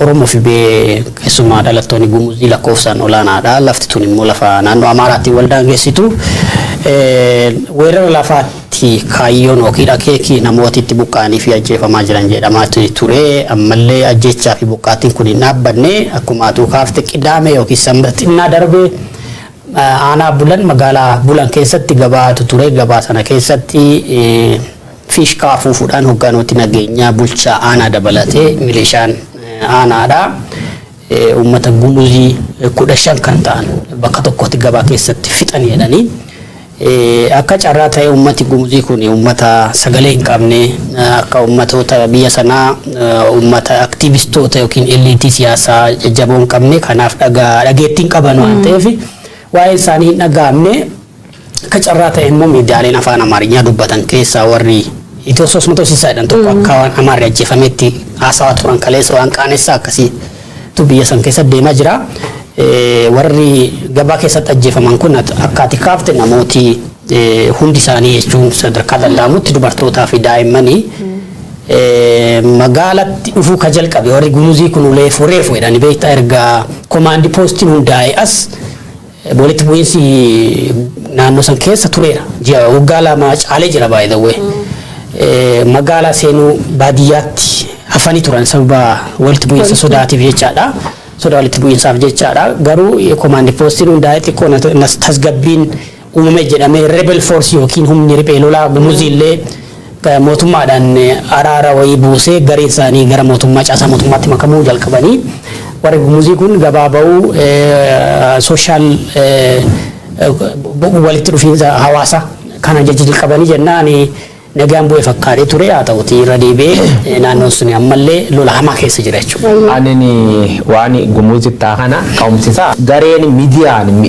Oromoo fi keessumaa dhalattoonni Gumuzii lakkoofsaan olaanaadha. Lafti tun immoo lafa naannoo Amaaraatti wal daangessitu. Weerara lafaatti kaayyoon yookiin akeekii namooti itti buqqa'anii fi ajjeefamaa jiran jedhamaa ture. Ammallee ajjechaa fi buqqaatiin kun hin dhaabbanne. Akkuma atuu kaafte, Qidaame yookiin Sanbata xinnaa darbe aanaa Bulan, magaalaa Bulan keessatti gabaatu ture. Gabaa sana keessatti fiishkaa afuufuudhaan hoggaanooti nageenyaa, bulchaa aanaa dabalatee milishaan aanaadha, uummata Gumuzii 15 kan ta'an bakka tokkotti gabaa keessatti fixan jedhanii. Akka carraa ta'e uummati Gumuzii kun uummata sagalee hin qabne, akka uummatoota biyya sanaa uummata aktiivistoota yookiin eliitii siyaasaa jajjaboo hin qabne. Kanaaf dhageettii hin qaban waan ta'eef waa'ee isaanii hin dhaga'amne. Akka carraa ta'e immoo miidiyaaleen afaan Amaarinyaa dubbatan keessaa warri Itiyoo 360 jedhan tokko akka waan Amaarri ajjeefametti haasawaa turan kaleessa. Waan qaanessaa akkasiitu biyya san keessa deemaa jira. Warri gabaa keessatti ajjeefaman kun, akka ati kaafte, namooti hundi isaanii jechuun sadarkaa danda'amutti dubartootaa fi daa'immanii. Magaalatti dhufuu ka jalqabe warri Gumuzii kun reefu reefu jedhani, beektaa, erga komaandi poostiin hundaa'e as walitti bu'iinsi naannoo san keessa tureera. Ji'a waggaa 2 caalee jira, by the way. Magaalaa seenuu baadiyyaatti hafanii turan sababa walitti bu'iinsa sodaatiif jechaadha. Sodaa walitti bu'iinsaaf jechaadha. Garuu komaandi poostiin hundaa'e, xiqqoo tasgabbiin uumame jedhamee, rebel force yookiin humni riphee lolaa Gumuzii illee mootummaadhaan araara wayii buusee gareen isaanii gara mootummaa, caasaa mootummaatti makamuu jalqabanii, warri Gumuzii kun gabaa ba'uu, social walitti dhufiinsa hawaasa kana jalqabanii jennaan nagaan bu'e fakkaatee ture. Haa ta'uti, irra deebi'ee naannoon sun ammallee lola hamaa keessa jira jechuudha. Ani waan Gumuuzittaa kana ka'umsisaa gareen miidiyaan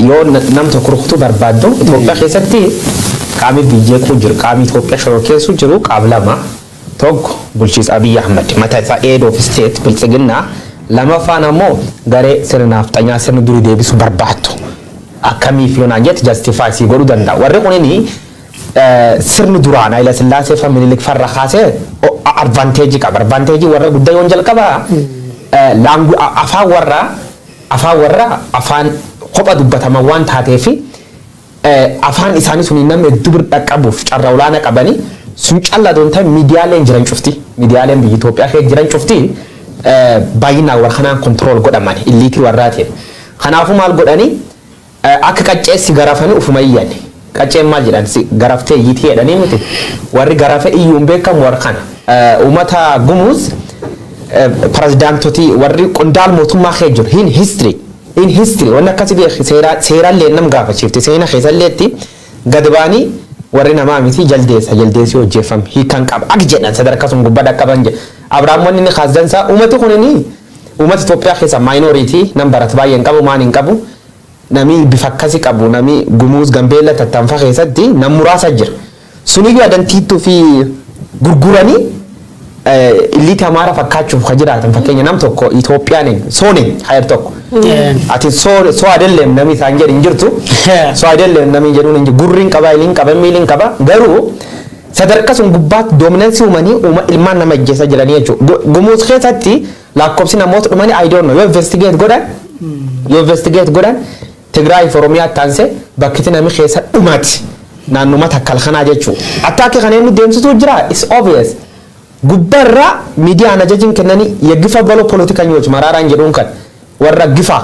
yoo nam tokko rukutuu barbaaddu, Itoophiyaa keessatti qaamni biyyeequu jiru, qaamni Itoophiyaa shororkeessuu jiru qaam lama. Tokko bulchiinsa Abiy Ahmad, mataa isaa head of state Biltsiginnaa. Lamaffaan ammoo garee sirna nafxanyaa, sirna durii deebisuu barbaaddu. Akkamiif yoo naan jette, justify sii godhuu danda'a. Warri kunini sirni duraan Haayila Sillaasee fa Minilik farra kaasee advantage qaba. Advantage warra guddaa yoon jalqaba, afaan warra afaan kopha dubbataman waan taateefi afaan isaanii sun namni hedduu bira dhaqqabuuf carraa olaanaa qabanii. Sun callaa doon ta'e, miidiyaaleen jiran cufti, miidiyaaleen biyya Itoophiyaa keessa jiran cufti baay'inaan warra kanaan control godhaman, elite warraatiin. Kanaafuu maal godhanii? Akka qacceessi garafanii ufuma iyyan. Qacceen maal jedhan, garaftee iyyitii jedhanii miti. Warri garafe iyyuu hin beekamu warra kana. Uummata Gumuuz pirezidaantotii, warri qondaal mootummaa kee jiru, in history wanni akkasii beek, seeraallee nam gaafachiifte, seena keessalleetti gad ba'anii warri namaa miti, jaldeessa jaldeessi hojjeeffame hiikan qaba ak jedhan, sadarkaa sun gubbaa dhaqqaban jedha. Abrahaam wanni inni kaasdansaa, uummati kunini uummata Itoophiyaa keessa minority, nam baratu baay'ee hin qabu, maan hin qabu. Nami bifa akkasii qabu, nami Gumuuz Gambeella tattanfa keessatti nam muraasa jira. Suniyyuu adantiittuu fi gurguranii elite Amaara fakkaachuuf ka jiraatan. Fakkeenya, nam tokko Itoophiyaan soone hayar tokko. Ati soo adelleem nami isaan jedhin hin jirtu. Soo adelleem nami jedhuun hin jiru. Gurriin qaba, iliin qaba, miiliin qaba. Garuu sadarkaa sun gubbaatti dominance uumanii uuma ilmaan nama ajjeesaa jiranii jechuudha. Gumuuz keessatti lakkoofsi namoota dhumanii, I don't know, yoo investigate godhan Tigraay fi Oromiyaa taansee bakki namni keessa dhumati naannuma takkal kanaa jechuudha. Attack kana inni deemsituu jira, is obvious. Gubbarraa miidiyaan ajajiin kennanii የግፋ በለው ፖለቲከኞች maraaraan jedhuun kan warra gifa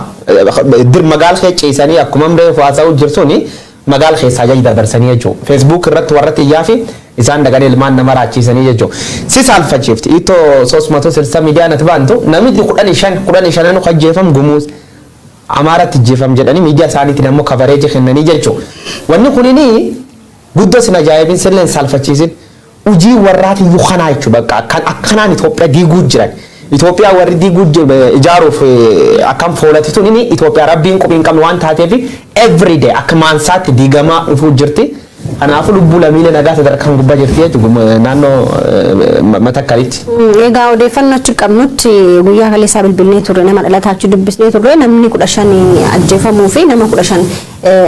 dir magaala keessa ciisanii akkuma reefu haasa'uu jirtuuni magaala keessaa ajaji dabarsanii jechuudha. Facebook irratti warra xiyyaa fi isaan dhaqanii ilmaan nama raachiisanii jechuudha. Si saalfachiifti itoo 360 miidiyaan ati baantu namni 15 15n ajjeefam, Gumuuz Amaaratti ajjeefam jedhanii miidiyaa isaaniitiin ammoo coverage kennanii jechuudha. Wanni kunini guddoo sin ajaa'ibin, silleen saalfachiisin, hojii warraatiyyuu kanaa jechuudha. Bakka akkanaan Itoophiyaa diiguu jiran. Itoophiyaa warri diiguu ijaaruuf akkam foolati tun inni Itoophiyaa rabbiin qubii hin qabne waan taateef everyday akka maansaatti diigamaa dhufuu jirti. Kanaafuu lubbuu lammiilee nagaa sadarkaan gubbaa jirti jechuudha naannoo Matakkalitti. Egaa odeeffannoo achi qabnutti guyyaa kaleessaa bilbilnee turre, nama dhalataa achi dubbisnee turre. Namni 15 ajjeefamuu fi nama 15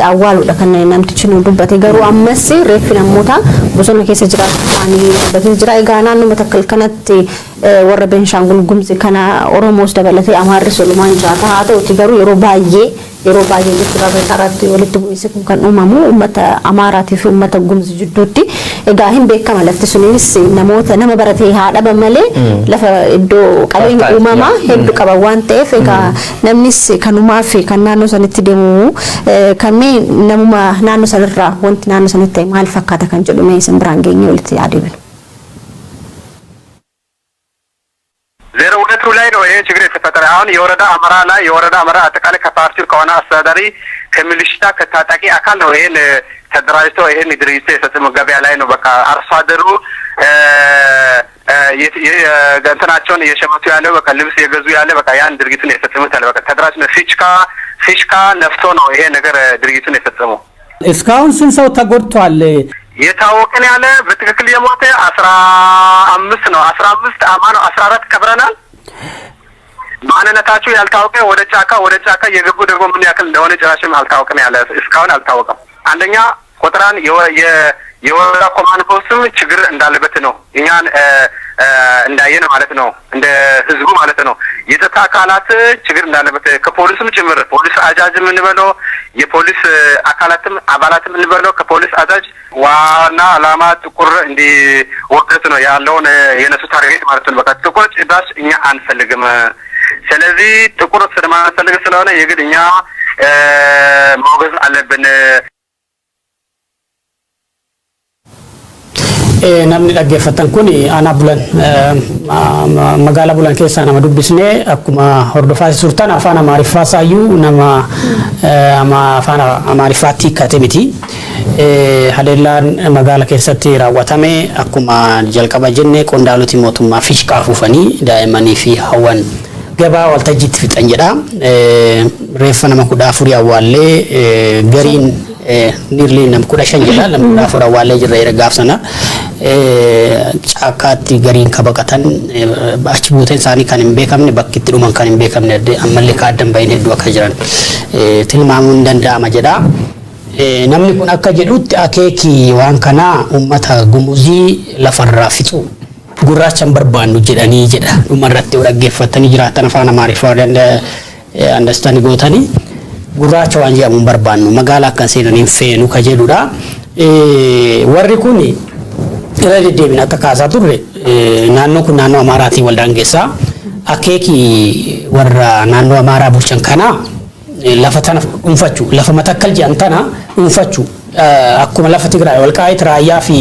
awwaaluudha kan namtichi nu dubbate. Garuu ammas reeffi namoota bosona keessa jiraatu ta'anii dubbatee jira. Egaa naannoo Matakkal kanatti Warra Beenshaangul Gumuz kana Oromoos dabalatee Amaarris walumaan jiraata. Haa ta'uti garuu yeroo baay'ee jechuudha irratti walitti bu'iinsi kun kan uumamu uummata Amaaraatii fi uummata Gumuz jidduutti. Egaa hin beekama, lafti sunis namoota nama baratee haa dhaban malee lafa iddoo qabeenya uumamaa hedduu qaban waan ta'eef, egaa namnis kanumaa fi kan naannoo sanitti deemu kan mee namuma naannoo sanirraa wanti naannoo sanitti ta'e maal fakkaata kan jedhu mee isin biraan geenye walitti yaadibinu. 02 ላይ ነው ይሄ ችግር የተፈጠረ። አሁን የወረዳ አመራር ላይ የወረዳ አመራር አጠቃላይ ከፓርቲው ከዋና አስተዳዳሪ ከሚሊሻ ከታጣቂ አካል ነው ይሄን ተደራጅቶ ይሄን ድርጊት የፈጸመው። ገበያ ላይ ነው። በቃ አርሶ አደሩ እንትናቸውን እየሸመቱ ያለው፣ በቃ ልብስ እየገዙ ያለ፣ በቃ ያን ድርጊቱን የፈጸሙት ያለ በቃ ተደራጅ ነው። ፊሽካ ፊሽካ ነፍቶ ነው ይሄ ነገር ድርጊቱን የፈጸመው። እስካሁን ስንት ሰው ተጎድቷል? የታወቀን ያለ በትክክል የሞተ 15 ነው። 15 አማ ነው፣ 14 ቀብረናል። ማንነታቸው ያልታወቀ ወደ ጫካ እየገቡ ደግሞ ምን ያክል እንደሆነ ጭራሽም አልታወቀም ያለ እስካሁን አልታወቀም። አንደኛ ቆጠራን የወረዳ ኮማንድ ፖስትም ችግር እንዳለበት ነው እኛን እንዳየን ማለት ነው፣ እንደ ህዝቡ ማለት ነው። የጸጥታ አካላት ችግር እንዳለበት ከፖሊስም ጭምር ፖሊስ አዛዥም እንበለው፣ የፖሊስ አካላትም አባላትም እንበለው፣ ከፖሊስ አዛዥ ዋና ዓላማ ጥቁር እንዲወገዝ ነው ያለውን የነሱ target ማለት ነው። በቃ ጥቁር ጭራሽ እኛ አንፈልግም። ስለዚህ ጥቁር ስለማንፈልግ ስለሆነ የግድ እኛ ማውገዝ አለብን። Namni dhaggeeffatan kun aanaa Bulan, magaalaa Bulan keessaa nama dubbisnee. Akkuma hordofaa turtan afaan Amaariffaa isaayyuu nama afaan Amaariffaatti hiikkate miti. Haleellaan magaala keessatti raawwatame akkuma jalqaba jenne qondaaloti mootummaa fishqaa afuufanii daa'immanii fi hawwan gabaa waltajjiitti fixan jedha. Reeffa nama 14 awwaallee, gariin nearly nama 15 jedha, nama 14 awwaallee jirra jedha gaaf sana. Caakkaatti gariin ka baqatan, achi buuteen isaanii kan hin beekamne, bakki itti dhuman kan hin beekamne, ammallee ka addan bahin hedduu akka jiran tilmaamuun hin danda'ama jedha. Namni kun akka jedhutti akeekii waan kanaa uummata Gumuzii lafarraa fixu, gurraacha hin barbaannu jedhanii jedha. Dhumarratti yoo dhaggeeffatanii jiraatan afaan Amaariffaa understand gootanii, gurraacha waan jedhamu hin barbaannu, magaalaa akka seenan hin feenu ka jedhudha. Warri kun irra deddeebiin akka kaasaa turre naannoo kun naannoo Amaaraatiin wal daangessaa. Akeekii warra naannoo Amaaraa bulchan kanaa lafa tana dhuunfachuu, lafa Matakkal jedhan tana dhuunfachuu, akkuma lafa Tigraay Walqaayit Raayyaa fi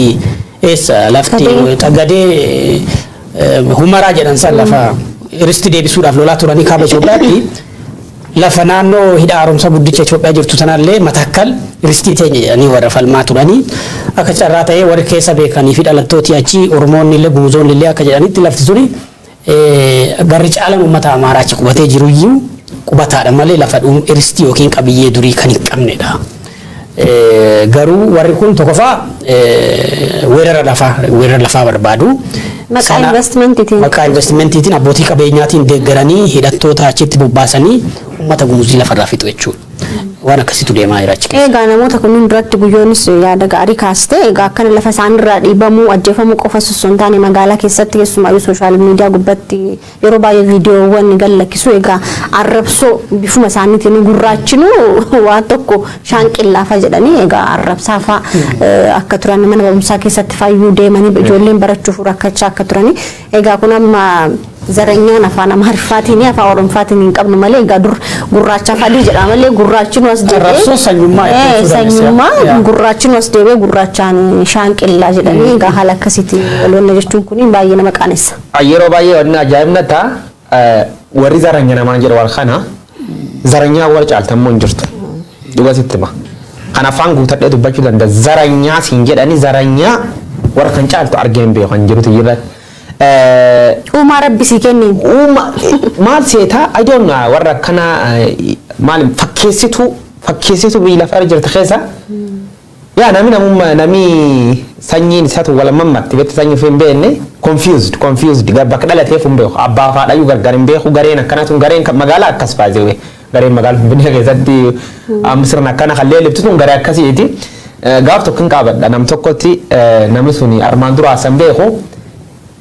eessa lafti Xagadee Humaraa jedhan san lafa risti deebisuudhaaf lolaa turanii kaaba Itoophiyaatti, lafa naannoo hidha haaromsa guddicha Itoophiyaa jirtu sanallee Matakkal ristii teenya jedhanii warra falmaa turanii. Akka carraa ta'ee warri keessa beekanii fi dhalattooti achi Oromoonni illee Gumuzoonni illee akka jedhanitti lafti suni garri caalaan uummata Amaaraa achi qubatee jiruyyuu qubataadha malee lafa ristii yookiin qabiyyee durii kan hin qabnedha. Garuu warri kun tokkoffaa weerara lafaa barbaadu. Maqaa investmentiitiin. Maqaa investmentiitiin abbootii qabeenyaatiin deeggaranii hidhattoota achitti bobbaasanii uummata Gumuzii lafarraa fixu jechuudha. Waan akkasiitu deemaa jira achi keessa. Egaa namoota kunneen duratti guyyoonis yaada gaarii kaaste. Egaa akkana lafa isaanirraa dhiibamuu, ajjeefamuu qofa osoo hin taane magaalaa keessatti keessumaayyuu social media gubbatti yeroo baay'ee viidiyoowwan gad lakkisu. Egaa arrabsoo bifuma isaaniitiin gurraachinu waan tokko shaanqillaafa jedhanii egaa arrabsaa fa'a akka turan, mana barumsaa keessatti faayyuu deemanii ijoolleen barachuuf rakkachaa akka turanii. Egaa kun amma zaranyaan afaan Amaariffaatiin afaan Oromootiin hin qabnu malee, egaa dur gurraachaaf adii jedhama malee gurraachinu as deebi'ee Arrabsoo sanyummaa itti sanyummaa gurraachinu as deebi'ee gurraachaan shaanqillaa jedhanii, egaa haala akkasiitiin waloonna jechuun kun baay'ee nama qaanessa. Yeroo baay'ee wanni ajaa'ibna ta'a, warri zaranya namaan jedhu wal kana zaranyaa wal caaltammoo hin jirtu. Dhuga sitti hima. Kan afaan guutadhee dubbachuu danda'a. Zaranyaa siin jedhani zaranyaa warra kan caaltu argee hin beeku kan jirutu jirra. Uumaa rabbi sii kenniin. Uuma maal seetaa, I don't know, warra akkana maal fakkeessitu biyya lafa irra jirtu keessa yaa nami namummaa nami sanyiin isaatu wal mammatti beektu, sanyii ofii hin beekne, confused bakka dhalateef hin beeku, abbaa fi haadhayyuu gargar hin beeku. Gareen akkana tun gareen magaalaa akkas baasee gareen magaalaa Finfinnee keessatti amma sirna akkana kan leelliftu tun garee akkasiiti. Gaaf tokko hin qaabadha nam tokkotti, namni suni armaan dura asan beeku.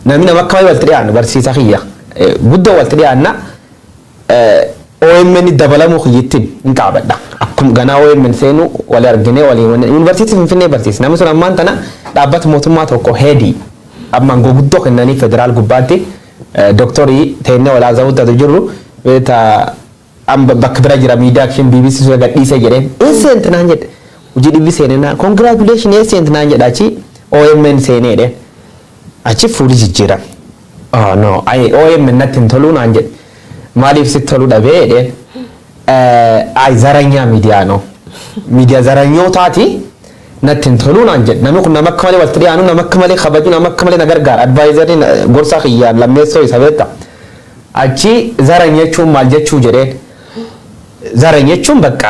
Namni nama akka walitti dhiyaannu barsiisa kiyya. Guddoo walitti dhiyaanna. OMN dabalamuu kiyyittiin hin qaabadha. Akkuma ganaa OMN seenu wal arginee waliin yuunivarsiitii Finfinnee barsiisa. Namni sun ammaan tana dhaabbata mootummaa tokko headii ammaan guguddoo kennanii federaal gubbaatti dooktorii teennee walaa zaawuttatu jirru beeta bakka bira jira, miidiyaa action BBC sun gadhiisee jedheen. Eessa naan jedhe, hojii dhibbi seenee naan, "Congratulation, eessa?" naan jedha. Achi OMN seenee jedheen. Achi fuuli jijjiiran. "Oh no, ay OMN natti hin toluu," naan jedhe. "Maaliif sitti toluu dhabee?" jedheen. "Ay ዘረኛ miidiyaa no. Miidiyaa zaranyootaati, natti hin toluu," naan jedhe. Namni kun nama akka malee walitti dhiyaanu, nama akka malee kabaju, nama akka malee na gargaara. Advisoriin gorsaa kiyyaan lammeessoo isa beekta. Achi "ዘረኛ jechuun maal jechuu?" jedheen. ዘረኛ jechuun bakka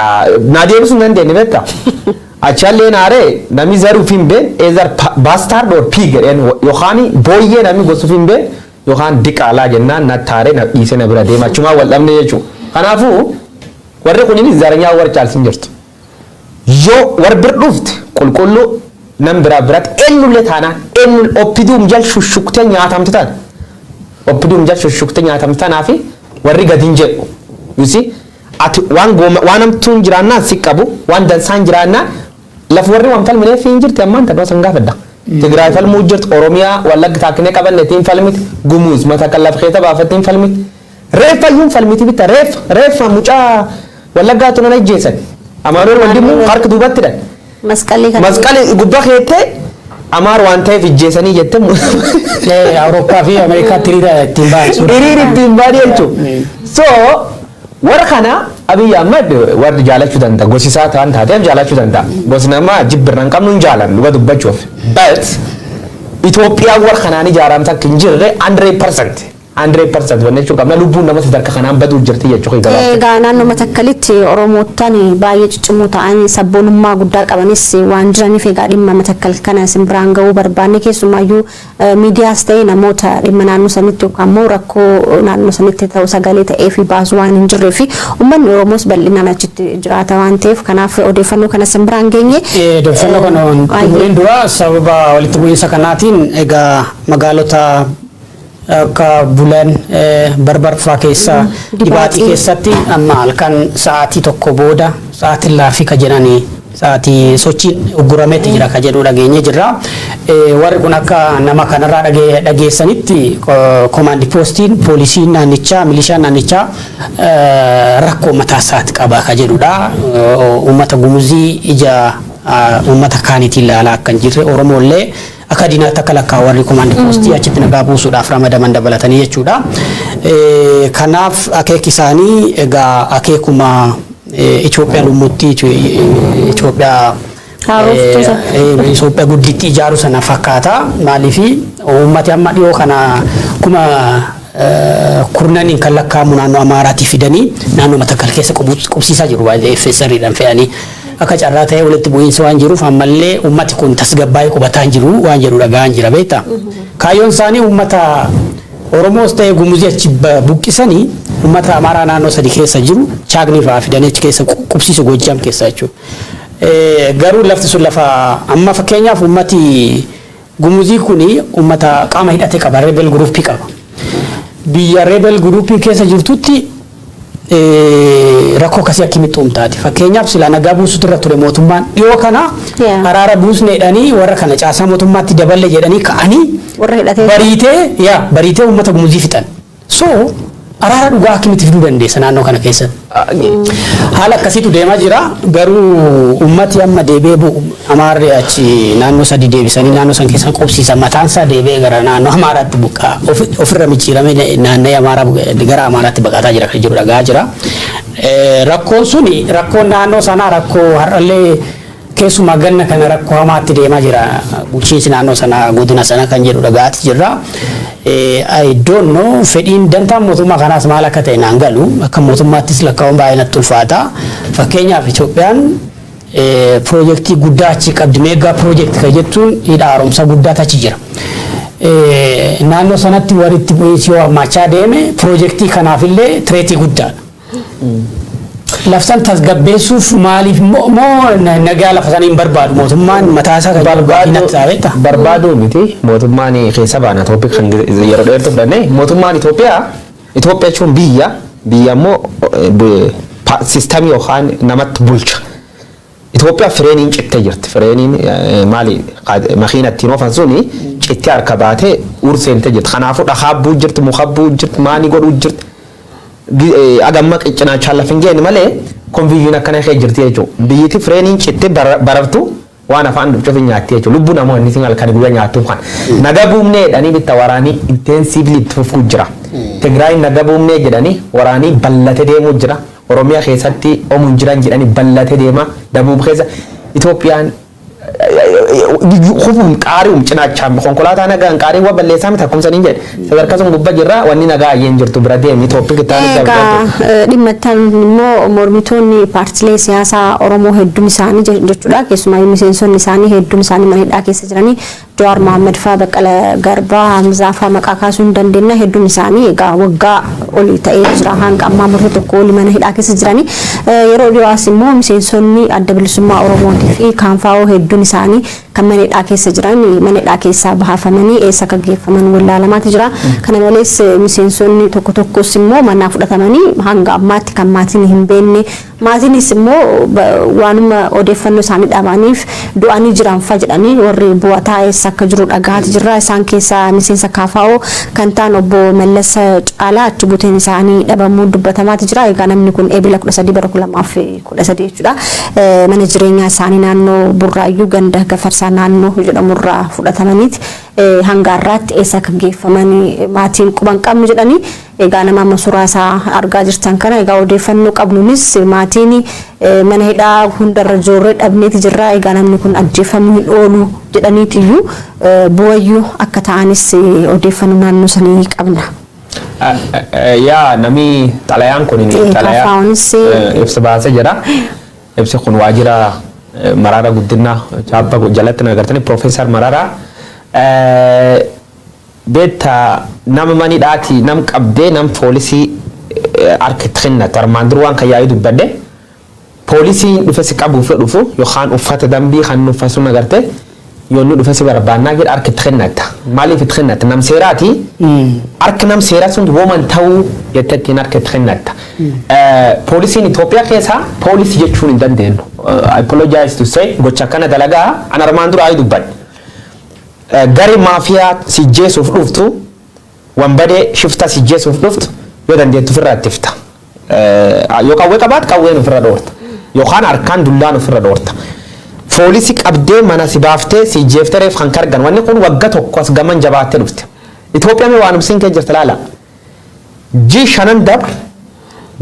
naa deebisuu hin dandeenye beekta. Achallee naaree namni zaruuf hin been either bastard or pig jedheen, yookaan booyyee namni gosuuf hin been yookaan diqaalaa jennaan nattaaree na dhiisee na bira deema, achumaa wal dhabne jechuudha. Kanaafuu warri kunin ዘረኛ warra caalsin jirtu. Yoo warri bir dhufte qulqulluu nam biraa biratti eenyullee taanaan eenyu oppiduum jal shushuktee nyaatamte taana. Oppiduum jal shushuktee nyaatamte tanaafi warri gadi hin jedhu. You see, ati waan gooma waan hamtuun jiraannaan si qabu, waan dansaan jiraannaan lafa warri waan falmineef hin jirti. Ammaan tana san gaafadha. Tigraay falmuu jirti, Oromiyaa Wallagga taakinee qabanne ittiin falmiti, Gumuuz mata kan lafa keessa baafatte hin falmiti. Reeffa iyyuu hin falmiti bitta, reeffa reeffa mucaa Wallaggaatu nan ajjeesan. Amaanuel Wandimuu harka duubatti hidhan. Masqalii kan. Masqali gubbaa keettee Amaar waan ta'eef ijjeesanii jette. Awurooppaa fi Ameerikaatti hiriira ittiin ba'an sun. Hiriira ittiin ba'an jechuudha. So warra kana Abiy Ahmad warri jaalachuu danda'a. Gosi isaa ta'an taateef jaalachuu danda'a. Gosi namaa jibbirra hin qabnu, hin jaalannu dhuga dubbachuuf. But Itoophiyaan warra kanaan ijaaramte akka hin jirre 100% 100% wanni jechuu qabna, lubbuun nama sadarkaa kanaan baduu jirti jechuu gabaabaa. Egaa naannoo Matakkalitti Oromootaan baay'ee ciccimoo ta'an, sabboonummaa guddaa qabanis waan jiraniif, egaa dhimma Matakkal kana isin biraan ga'uu barbaanne. Keessumaayyuu miidiyaas ta'e namoota dhimma naannoo sanitti yookaan immoo rakkoo naannoo sanitti ta'u sagalee ta'ee fi baasuu waan hin jirree fi uummanni Oromoos bal'inaan achitti jiraata waan ta'eef, kanaaf odeeffannoo kana isin biraan geenye. Odeeffannoo kana xumuriin dura, sababa walitti bu'iinsa kanaatiin egaa magaalota akka Bulan, Barbar fa'aa keessa, Dibaaxii keessatti amma halkan sa'aatii 1 booda sa'aatiin laafii ka jedhanii sa'aatii sochiin uggurameetti jira ka jedhu dhageenye jirra. Warri kun akka nama kanarraa dhageessanitti, komaandi poostiin, poolisiin naannichaa, milishaan naannichaa rakkoo mataa isaati qaba ka jedhudha. Uummata Gumuzii ija uummata kaaniitiin ilaalaa akka hin jirre, Oromoollee akka diinaatti akka lakkaa warri komaandi poostii achitti nagaa buusuudhaaf ramadaman dabalatanii jechuudha. Kanaaf akeeki isaanii egaa akeekuma Itoophiyaa lummuutti Itoophiyaa Itoophiyaa gudditti ijaaru sana fakkaata. Maaliif uummati amma dhiyoo kana kuma kurnaniin kan lakkaa'amu naannoo Amaaraatii fidanii naannoo Matakkal keessa qubsiisaa jiru, baay'ee FSR'dhaan fe'anii. Akka carraa ta'ee walitti bu'iinsa waan jiruuf ammallee uummati kun tasgabbaa'ee qubataa hin jiru waan jedhu dhaga'aan jira beektaa. Kaayyoon isaanii uummata Oromoos ta'ee Gumuzii achi buqqisanii uummata Amaaraa naannoo sadi keessa jiru Chaagni fa'aa fidanii achi keessa qubsiisu, Goojjam keessa jechuudha. Garuu lafti sun lafa amma fakkeenyaaf uummati Gumuzii kuni uummata qaama hidhate qaba, rebel groupii qaba. Biyya rebel groupii keessa jirtutti rakkoo akkasii akkamitti uumtaati? Fakkeenyaaf silaa nagaa buusutu irra ture mootummaan dhiyoo kana araara buusne jedhanii warra kana caasaa mootummaatti daballe jedhanii ka'anii warra hidhatee bariitee yaa bariitee uummata Gumuzii fixan. So araara dhugaa akkamitti fiduu dandeessa naannoo kana keessatti? Haala akkasiitu deemaa jira. Garuu uummati amma deebi'ee bu'u, Amaarri achi naannoo sadi deebisanii naannoo san keessa qubsiisan, mataan isaa deebi'ee gara naannoo Amaaraatti buqqaa ofirra micciiramee naannoo Amaaraa gara Amaaraatti baqataa jira kan jiru dhagaa jira. Rakkoon suni rakkoon naannoo sanaa rakkoo har'allee keessumaa ganna kana rakkoo hamaatti deemaa jira, bulchiinsi naannoo sanaa, godina sana kan jedhu dhagaatti jirra. I don't know, fedhiin dantaan mootummaa kanaas maal akka ta'e naan galu, akka mootummaattis lakkaa'uun baay'ee natti ulfaata. Fakkeenyaaf Itoophiyaan piroojeektii guddaa achi qabdi, mega project kan jettuun hidha haaromsa guddaatu achi jira. Naannoo sanatti walitti bu'iinsi yoo hammaachaa deeme piroojeektii kanaafillee threatii guddaadha. Lafsan tasgabbeessuuf maaliif moo nagaa lafa sanii hin barbaadu mootummaan mataa isaa kan natti taa'eetta? Barbaaduu miti, mootummaan keessa baana topic kan yeroo dheertuu fudhanne. Mootummaan Itoophiyaa, Itoophiyaa jechuun biyya, biyya immoo system yookaan namatti bulcha. Itoophiyaa fireeniin cittee jirti. Fireeniin maali, makiina ittiin oofan suni cittee harka baatee urseentee jirti. Kanaafuu dhakaa bu'uu jirti, muka bu'uu jirti, maanii godhuu jirti. Agamma qicinaachaan lafa hin geenye malee confusion akkana kee jirti jechuudha. Biyyiti fireeniin cittee barartu waan afaan cufi nyaatti jechuudha. Lubbuu namoonni isin halkan guyyaa nyaattuuf kan. Naga buufnee jedhanii bitta waraanii intensively itti fufuu jira. Tigraay naga buufnee jedhanii waraanii bal'ate deemuu jira. Oromiyaa keessatti oomuun jiran jedhanii bal'ate deema. Dabuub keessa Itoophiyaan hufuun qaari'uun cinaachaan konkolaataa nagaan qaarii waa balleessaa miti, akkuma saniin jedhe. Sadarkaa sun gubbaa jirra, wanni nagaa ayyeen jirtu bira deemi topic itti aanu. Egaa dhimma itti immoo mormitoonni paartilee siyaasaa Oromoo hedduun isaanii jechuudha, keessumaa miseensonni isaanii hedduun isaanii mana hidhaa keessa jiranii, Jawaar Mohaammed fa'aa, Baqqala Garbaa, Hamzaa fa'aa maqaa kaasuu hin dandeenya. Hedduun isaanii egaa waggaa olii ta'ee jira, hanga ammaa murtee tokko olii mana hidhaa keessa jiranii. Yeroo dhiyoos immoo miseensonni Adda Bilisummaa Oromootii fi Kaanfaa'oo hedduun isaanii kan mana hidhaa keessa jiran mana hidhaa keessaa baafamanii eessa akka geeffaman wallaalamaatu jira. Kana malees miseensonni tokko tokkos immoo manaa fudhatamanii hanga ammaatti kan maatiin hin beekne, maatiinis immoo waanuma odeeffannoo isaanii dhabaniif du'anii jiran fa jedhanii warri bu'ataa eessa akka jiru dhagahaati jirra. Isaan keessaa miseensa KFO kan ta'an obbo Mallas Caalaa achi buteen isaanii dhabamuu dubbatamaati jira. Egaa namni kun Eebila 13 bara 2013 jechuudha. Mana jireenyaa isaanii naannoo Burraayyuu ganda Gafarsaa naannoo jedhamurraa fudhatamaniiti. Hanga har'aatti eessa akka geeffamanii maatiin quban qabnu jedhanii. Egaa nama amma suuraa isaa argaa jirtan kana, egaa odeeffannoo qabnuunis maatiin mana hidhaa hundarra joorree dhabneeti jirra, egaa namni kun ajjeefamuu hin oolu jedhaniitiyyuu bu'ayyuu akka ta'anis odeeffannoo naannoo sanii qabna. Yaa, namni xalayaan kun xalayaa ibsa baasee jira. Ibsi kun waajjira Maraara Guddinaa chaappaa jalatti agartanii Piroofeesar Mararaa beektaa nama manidhaati nam qabdee nam poolisii harka itti kennatu. Armaan dur waan kan yaa'ii dubbadhe, poolisiin dhufe si qabuuf yoo dhufu yookaan uffata dambii kan uffatu sun agarte yoo inni dhufe si barbaannaa jedha, harka itti kennatta. Maaliif itti kennatta? Nam seeraati. Harka nam seeraa sun wooman ta'uu jettee ittiin harka itti kennatta. Poolisiin Itoophiyaa keessa poolisii jechuun hin dandeenyu. I apologize to say, gocha akkana dalagaa an armaan dura ayi dubbadhe. Garee maafiyaa si jeesuuf dhuftu, wanbadee shifta si jeesuuf dhuftu, yoo dandeettu ofirraa ittifta. Yoo qawwee qabaat qawween ofirra dhoorta. Yookaan harkaan dullaan ofirra dhoorta. Poolisii qabdee mana si baaftee si jeeftee reef kan kargan, wanni kun wagga tokko as gaman jabaattee dhufte. Itoophiyaan mee waan siin kee jirta laala. Ji shanan dabre,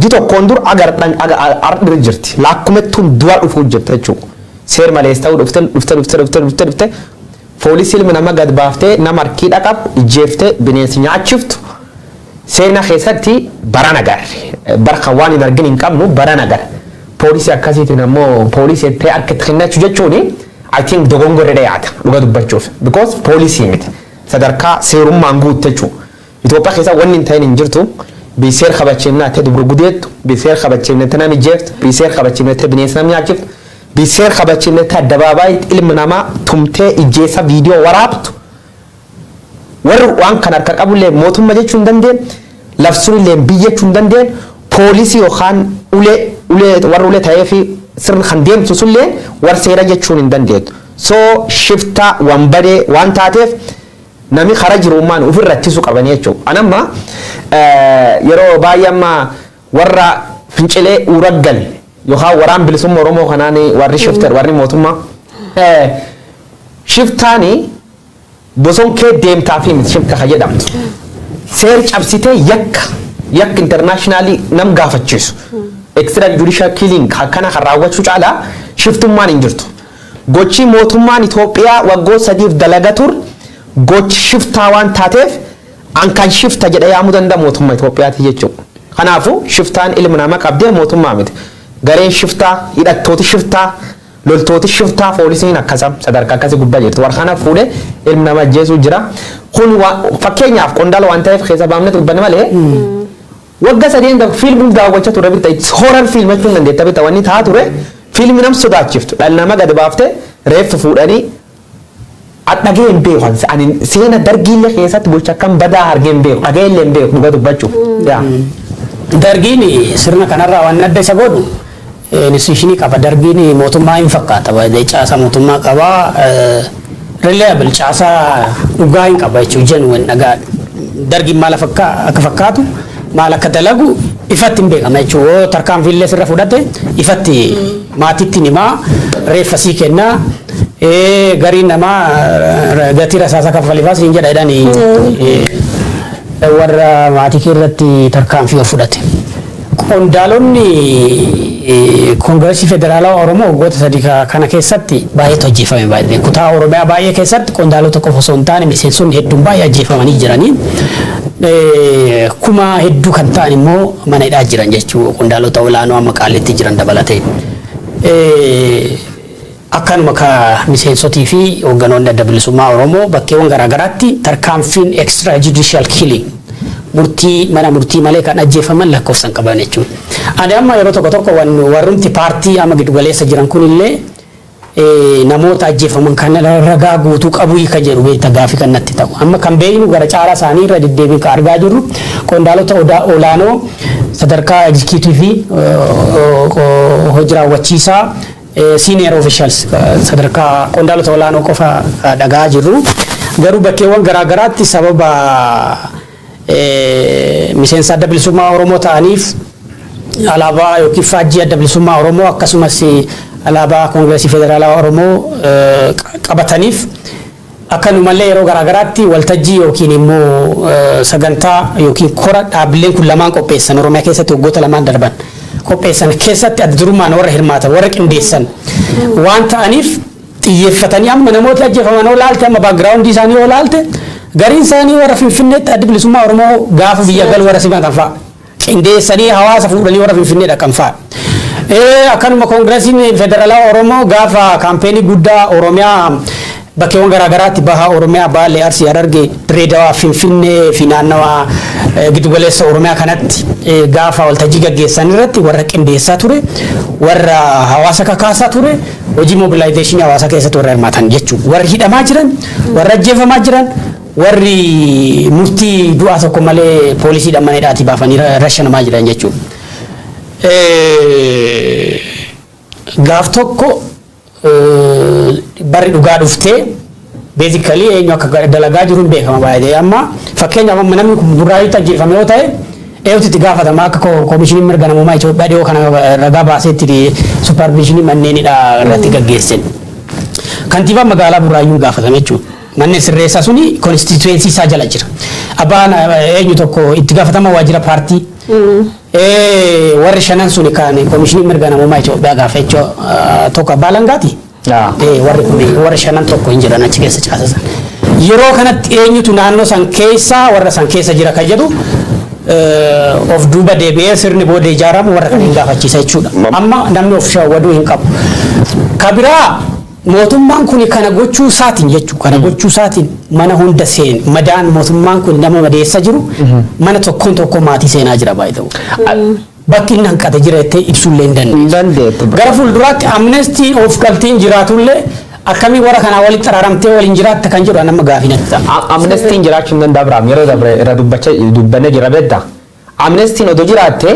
ji tokkoon dur agar ardhir jirti. Laakkumettuun du'a dhufuu jirti jechuudha. Seer malees ta'uu dhufte dhufte dhufte dhufte dhufte dhufte poolisii ilmi nama gad baaftee nama harkii dhaqab ijjeeftee bineensi nyaachiftu seenaa keessatti barana agarre. Barka waan hin argin hin qabnu barana agarre. Poolisii akkasiitiin ammoo poolisii itti harka itti kennachuu jechuun I think dogongorre dhiyaata dhuga dubbachuuf. Because poolisii miti. Sadarkaa seerummaan guutte jechuudha. Itoophiyaa keessa wanni hin ta'in hin jirtu. Biseer kabachiifnaa ta'e dubru gudeettu, biseer kabachiifnee nama ijjeeftu, biseer kabachiifnee bineensa nama nyaachiftu, biseer kabachiifnee addabaabaayii ilmi namaa tumtee ijjeessa viidiyoo waraabtu. Warri waan kan harka qabullee mootummaa jechuu hin dandeenye, labsuun illee biyya jechuu hin dandeenye, poolisii yookaan ulee ulee warra ulee ta'ee fi sirna kan deemsu sullee warra seera jechuun hin dandeettu. So shifta wanbadee waan taateef namni karaa jirummaan ofirra ittisuu qabanii jechuudha. Anamma yeroo baay'ee amma warra fincilee uraggal yookaan waraan bilisummaa Oromoo kanaan warri shifter, warri mootummaa shiftaani boson kee deemtaa fi miti shifta ka jedhamtu. Seer cabsitee yakka yakka international nam gaafachiisu. Extra judicial killing akkana kan raawwachuu caalaa shiftummaan hin jirtu. Gochi mootummaan Itoophiyaa waggoota 3f dalaga tur gochi shiftaa waan taateef an kan shifta jedhee yaamuu danda'a mootummaa Itoophiyaati jechuudha. Kanaafuu shiftaan ilma namaa qabdee mootummaa miti. Gareen shiftaa, hidhattooti shiftaa, loltooti shiftaa, poolisiin akkasam sadarkaa akkasii gubbaa jirtu. Warra kana fuudhee ilmi namaa ajjeesuu jira. Kun fakkeenyaaf qondaala waan ta'eef keessa baafnee dubbanne malee Wagga 3 fiilmii daawwachaa ture bitta, horror film jechuun dandeetta bitta. Wanni ta'a ture fiilmi nam sodaachiftu, dhala nama gadi baaftee reeffa fuudhanii dhagee hin beeku. Ani seena dargiillee keessatti bulcha akkam badaa argee hin beeku, dhagee illee hin beeku, dhuga dubbachuuf. Dargiin sirna kanarraa waan adda isa godhu institution qaba. Dargiin mootummaa hin fakkaata. Caasaa mootummaa qaba. Reliable caasaa dhugaa hin qaba jechuudha. Genuine dhagaa. Dargiin maal akka fakkaatu, maal akka dalagu ifatti hin beekama jechuudha. Yoo tarkaanfiillee sirra fudhate ifatti maatitti himaa, reeffa sii kennaa. Gariin namaa gatii rasaasa kaffalifaa siin jedha jedhanii warra maatii kee irratti tarkaanfii of fudhate. Qondaalonni Koongireesii Federaalawaa Oromoo waggoota 3 kana keessatti baay'eetu ajjeefame baay'ee. Kutaa Oromiyaa baay'ee keessatti qondaalota qofa osoo hin taane miseensonni hedduun baay'ee ajjeefamanii jiranii. Kuma hedduu kan ta'an immoo mana hidhaa jiran jechuu, qondaalota olaanoo amma qaalitti jiran dabalatee. Akkanuma ka miseensotii fi hoogganoonni Adda Bilisummaa Oromoo bakkeewwan garaagaraatti tarkaanfiin extra judicial killing, murtii mana murtii malee kan ajjeefaman lakkoofsan qaban jechuudha. Ani amma yeroo tokko tokko warrumti paartii amma giddugaleessa jiran kunillee namoota ajjeefaman kan ragaa guutuu qabu kan jedhu beekta gaafii kan natti ta'u. Amma kan beeknu gara caalaa isaanii irra deddeebiin kan argaa jirru qondaalota olaanoo sadarkaa executive, hojii raawwachiisaa, senior officials, sadarkaa qondaalota olaanoo qofa dhagaa jirru. Garuu bakkeewwan garaagaraatti sababa miseensa Adda Bilisummaa Oromoo ta'aniif alaabaa yookiin faajjii Adda Bilisummaa Oromoo akkasumas alaabaa Koongireesii Federaalawaa Oromoo qabataniif, akkanumallee yeroo garaagaraatti waltajjii yookiin immoo sagantaa yookiin kora dhaabbileen kun lamaan qopheessan, Oromiyaa keessatti waggoota lamaan darban qopheessan keessatti adda durummaan warra hirmaatan, warra qindeessan waan ta'aniif xiyyeeffatanii amma namoota ajjeefaman yoo laalte, amma background isaanii yoo laalte, gariin isaanii warra Finfinneetti Adda Bilisummaa Oromoo gaafa biyya galu warra simatan fa'a. Qindeessanii hawaasa fuudhanii warra Finfinnee dhaqan fa'a. Akkanuma Koongiresiin Federaalawaa Oromoo gaafa campaign guddaa Oromiyaa bakkeewwan garaagaraatti, baha Oromiyaa, Baalee, Arsii, Harargee, Direedawaa, Finfinnee fi naannawaa giddugaleessa Oromiyaa kanatti gaafa waltajjii gaggeessan irratti warra qindeessaa ture, warra hawaasa kakaasaa ture, hojii mobilization hawaasaa keessatti warra hirmaatan jechuudha. Warri hidhamaa jiran, warra ajjeefamaa jiran, warri murtii du'aa tokko malee poolisiidhaan mana hidhaatii baafanii rashanamaa jiran jechuudha. Gaaf tokko barri dhugaa dhuftee basically eenyu akka dalagaa jiru hin beekama baay'ee. Amma fakkeenyaaf amma namni kun Burraayyuutti ajjeefame yoo ta'e, eenyutu itti gaafatama? Akka koomishiniin mirga namummaa Itoophiyaa dhiyoo kana ragaa baaseetti supervision manneen hidhaa irratti gaggeessen. Kantiibaan magaalaa Burraayyuun gaafatame jechuudha. Manneen sirreessaa suni constituency isaa jala jira. Abbaan eenyu tokko itti gaafatama waajjira paartii. Warri shanan suni kan koomishiniin mirga namummaa Itoophiyaa gaafa jechuudha, tokko abbaa langaati. Warri kun warri shanan tokko hin jiran achi keessa caasasan. Yeroo kanatti eenyutu naannoo san keessa warra san keessa jira kan jedhu of duuba deebi'ee sirni booda ijaaramu warra kan hin gaafachiisa jechuudha. Amma namni of shawwaduu hin qabu. Kabiraa mootummaan kun kana gochuu isaatiin jechuudha. Kana gochuu isaatiin mana hunda seen madaan mootummaan kun nama madeessa jiru mana tokkoon tokko maatii seenaa jira baay'ee ta'u. Bakki inni hanqate jira jettee ibsuullee hin dandeessu. Dandeettu. Gara fuulduraatti amnesty of galtiin jiraatullee akkamii warra kanaa walitti araaramtee waliin jiraatta kan jedhu nama gaafii natti ta'a. Amnestyn jiraachuu hin danda'a Abiraam, yeroo dabre irra dubbachaa dubbannee jira beektaa. Amnestyn odoo jiraatte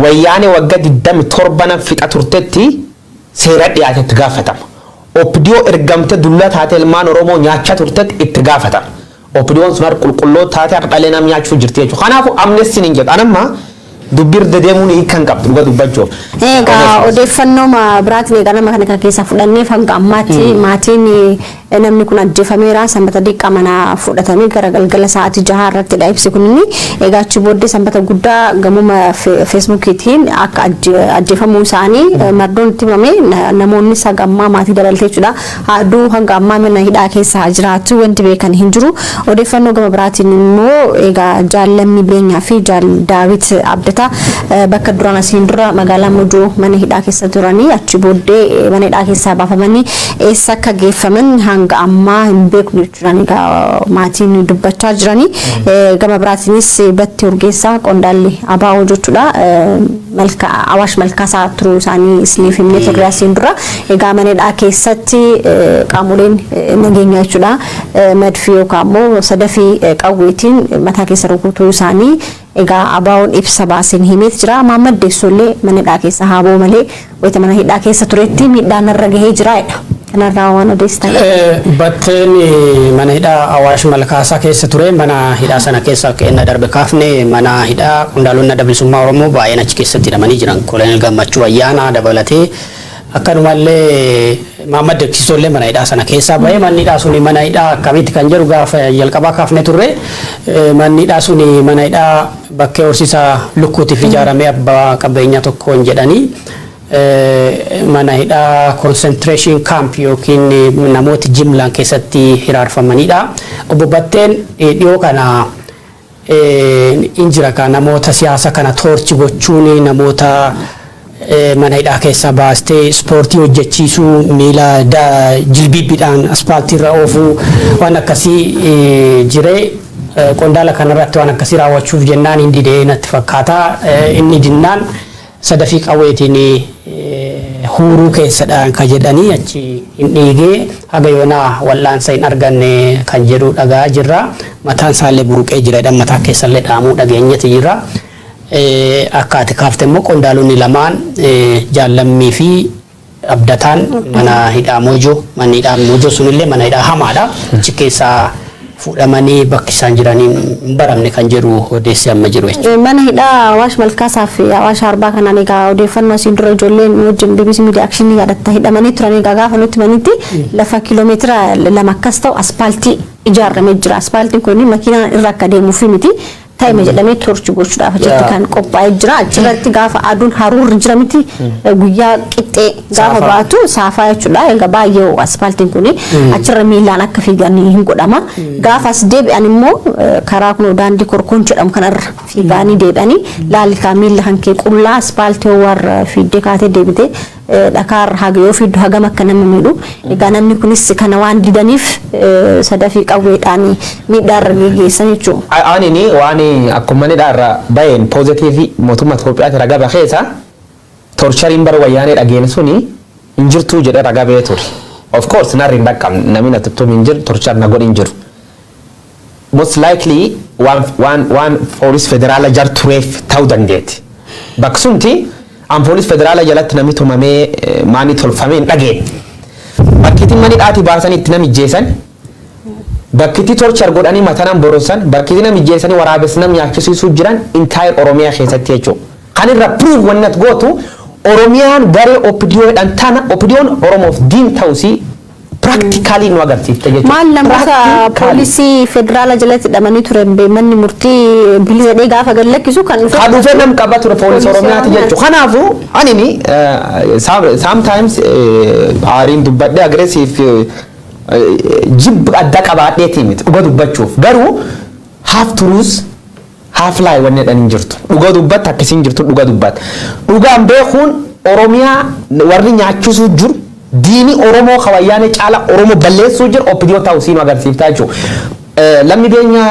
wayyaanee waggaa 27 fixa turtetti seera dhiyaate itti gaafatama. OPDO ergamte dulla taate ilmaan Oromoo nyaachaa turtetti itti gaafatama. OPDOn sun har qulqulloo taate har dhalee nam nyaachuu jirti jechuudha. Kanaafuu amnestyn hin jedhu. Anamma dubbir dedeemuun hiika hin qabdu dhuga dubbachuuf. Egaa odeeffannoo biraatiin egaa nama kana kan keessaa fudhanneef hanga ammaatti maatiin namni kun ajjeefameera, Sanbata Diqqaa mana fudhatamee gara galgala sa'aatii 6 irrattidha ibsi kun inni. Egaa achi booddee Sanbata Guddaa gamuma Feesbuukiitiin akka ajjeefamuu isaanii mardoon itti himame. Namoonni haga ammaa maatii dabalatee jechuudha haaduu hanga ammaa mana hidhaa keessa haa jiraatu wanti beekan hin jiru. Odeeffannoo gama biraatiin immoo egaa Jaallammi Beenyaa fi Jaal Daawit Abdataa bakka duraan asiin dura magaalaa Mojoo mana hidhaa keessa turanii achi booddee mana hidhaa keessaa baafamanii eessa akka geeffaman hanga Hanga ammaa hin beeknu jechuudhaan egaa maatiin dubbachaa jiranii. Gama biraatiinis Battee Urgeessaa, qondaalli ABO jechuudha. Malka Awaash Malkaasaa turuu isaanii isiniif himnee turre asiin dura. Egaa mana hidhaa keessatti qaamoleen nageenyaa jechuudha, madfii yookaan immoo sadafii qawweetiin mataa keessa rukutuu isaanii egaa ABO'n ibsa baaseen himeet jira. Mahammad Deessoo illee mana hidhaa keessa haa ba'u malee, wayita mana hidhaa keessa turetti miidhaan irra gahee jira jedha. Kanarraa waan odeessitan. Batteen mana hidhaa Awaash Malkaasaa keessa ture. Mana hidhaa sana keessa akka inni darbe kaafne, mana hidhaa qondaalonni Adda Bilisummaa Oromoo baay'een achi keessatti hidhamanii jiran. Koloneel Gammachuu Ayyaanaa dabalatee, akkanumallee Mahammad Deeksisoo illee mana hidhaa sana keessaa bahee. Manni hidhaa suni mana hidhaa akkamitti kan jedhu gaafa jalqabaa kaafne turre. Manni hidhaa suni mana hidhaa bakkee horsiisa lukkuutiif ijaaramee abbaa qabeenyaa tokkoon jedhanii, mana hidhaa concentration camp yookiin namooti jimlaan keessatti hiraarfamanidha. Obbo Batteen dhiyoo kana injira ka namoota siyaasa kana torture gochuun, namoota mana hidhaa keessaa baastee ispoortii hojjechiisuu, miila jilbiibbiidhaan aspaaltii irra oofuu, waan akkasii jiree. Qondaala kanarratti waan akkasii raawwachuuf jennaan hin didee natti fakkaata. Inni dinnaan sadafii qawweetiin huuruu keessadhaan kan jedhanii achi hin dhiigee, haga yoonaa wal'aansa hin arganne kan jedhu dhagaa jirra. Mataan isaallee buruqee jira, mataa keessallee dhaamuu dhageenyati jira. Akka ati kaafte immoo qondaalonni lamaan, Jaallammii fi Abdataan, mana hidhaa Moojoo, manni hidhaa Moojoo sunillee mana hidhaa hamaadha. Achi keessaa fuudhamanii bakki isaan jiranii hin baramne kan jedhu odeessi amma jiru jechuudha. Mana hidhaa Awaash Malkaasaa fi Awaash Arbaa kanaan egaa odeeffannoo asiin dura ijoolleen wajjin BBC Media Action yaadatta hidhamanii turan. Egaa gaafa nutti manitti lafa kiiloomeetira 2 akkas ta'u aspaaltii ijaaramee jira. Aspaaltiin kun makiinaan irra akka deemuuf miti. Taa'ima jedhamee torture gochuudhaaf achitti kan qophaa'ee jira. Achirratti gaafa aduun haruurri jira miti, guyyaa qixxee gaafa baatu saafaa jechuudha. Egaa baay'ee aspaaltiin kun achirra miilaan akka fiigan hin godhama. Gaafa as deebi'an immoo karaa kun daandii korkoon jedhamu kanarra fiiganii deebi'anii laallikaa miilla kan kee qullaa aspaaltii warra fiiddee kaatee deebitee dhakaarra haga yoo fiiddu hagam akka nama miidhu. Egaa namni kunis kana waan didaniif sadafii qawweedhaan miidhaarra geggeessan jechuudha. Anini waan akkuma inni irra baheen positive mootummaa Itoophiyaatti ragaa baheesa, tortureiin bara Wayyaanee dhageen suni hin jirtuu jedhee ragaa bahee ture. Of course narri hin dhaqqabne, namni na tuttuun hin jiru, torture na godhin jiru. Most likely waan poolis federaala jar tureef ta'uu dandeetti. Bakka sunti an poolis federaala jalatti namni tumamee maanii tolfamee hin dhageen. Bakkitti mani dhaatii baasanii itti nam ijjeessan, bakkitti torture godhanii mataa nam borosan, bakkitti nam ijjeessanii waraabessi nam nyaachisiisuu jiran entire Oromiyaa keessatti jechuudha. Kan irra prove wanni ati gootu Oromiyaan garee OPDOdhaan tana OPDOn Oromoof diin ta'usii practically nu agarsiifte jechuudha. Maal, namoota poolisii federaala jalatti hidhamanii turan manni murtii bilisa dhee gaafa gad lakkisu kan dhufe. Kan dhufee nam qaba ture poolisii Oromiyaati jechuudha. Kanaafuu anini sometimes aariin dubbadhee aggressive jibba adda qabaadheetii miti dhuga dubbachuuf, garuu half truth, half lie wanni jedhan hin jirtu. Dhuga dubbatta akkasiin jirtu dhuga dubbatta. Dhugaan beekuun Oromiyaa warri nyaachisuu jiru, diini Oromoo kawayyaane caala Oromoo balleessuu jiru OPDO ta'uu siin agarsiiftaa jechuudha. Lammi beenya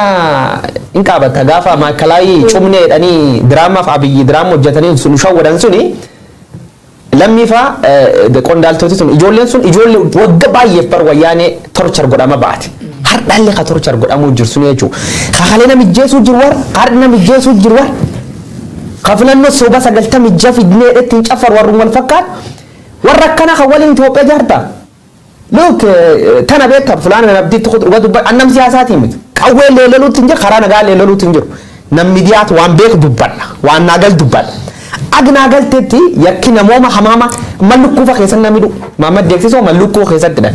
hin qaabata gaafa maakalaayii cumnee jedhanii diraamaaf Abiyyi diraama hojjetanii sun shawwadan suni, lammii faa qondaaltoti sun, ijoolleen sun ijoollee wagga baay'eef bar Wayyaanee torture godhama baate. Hardhaallee ka torture godhamuu jiru sun jechuudha. Kakalee namijjeesuu jiru warra, har'i namijjeesuu jiru warra. Ka filannoo soba 96 fidnee ittiin cafar warri wal fakkaatu. Warra akkana kan waliin Itoophiyaa jaarta. Look, tana beekta fulaan abdiitti dhuga dubba annam siyaasaatii miti. Qawwee leelaluutti hin jiru, karaa nagaa leelaluutti hin jiru. Namni dhiyaatu waan beeku dubbadha, waan naagal dubbadha. Ag naagalteetti yakki namooma hamaama mallukkuu keessatti namni dhugu. Maamad Deeksisoo mallukkuu keessatti dha.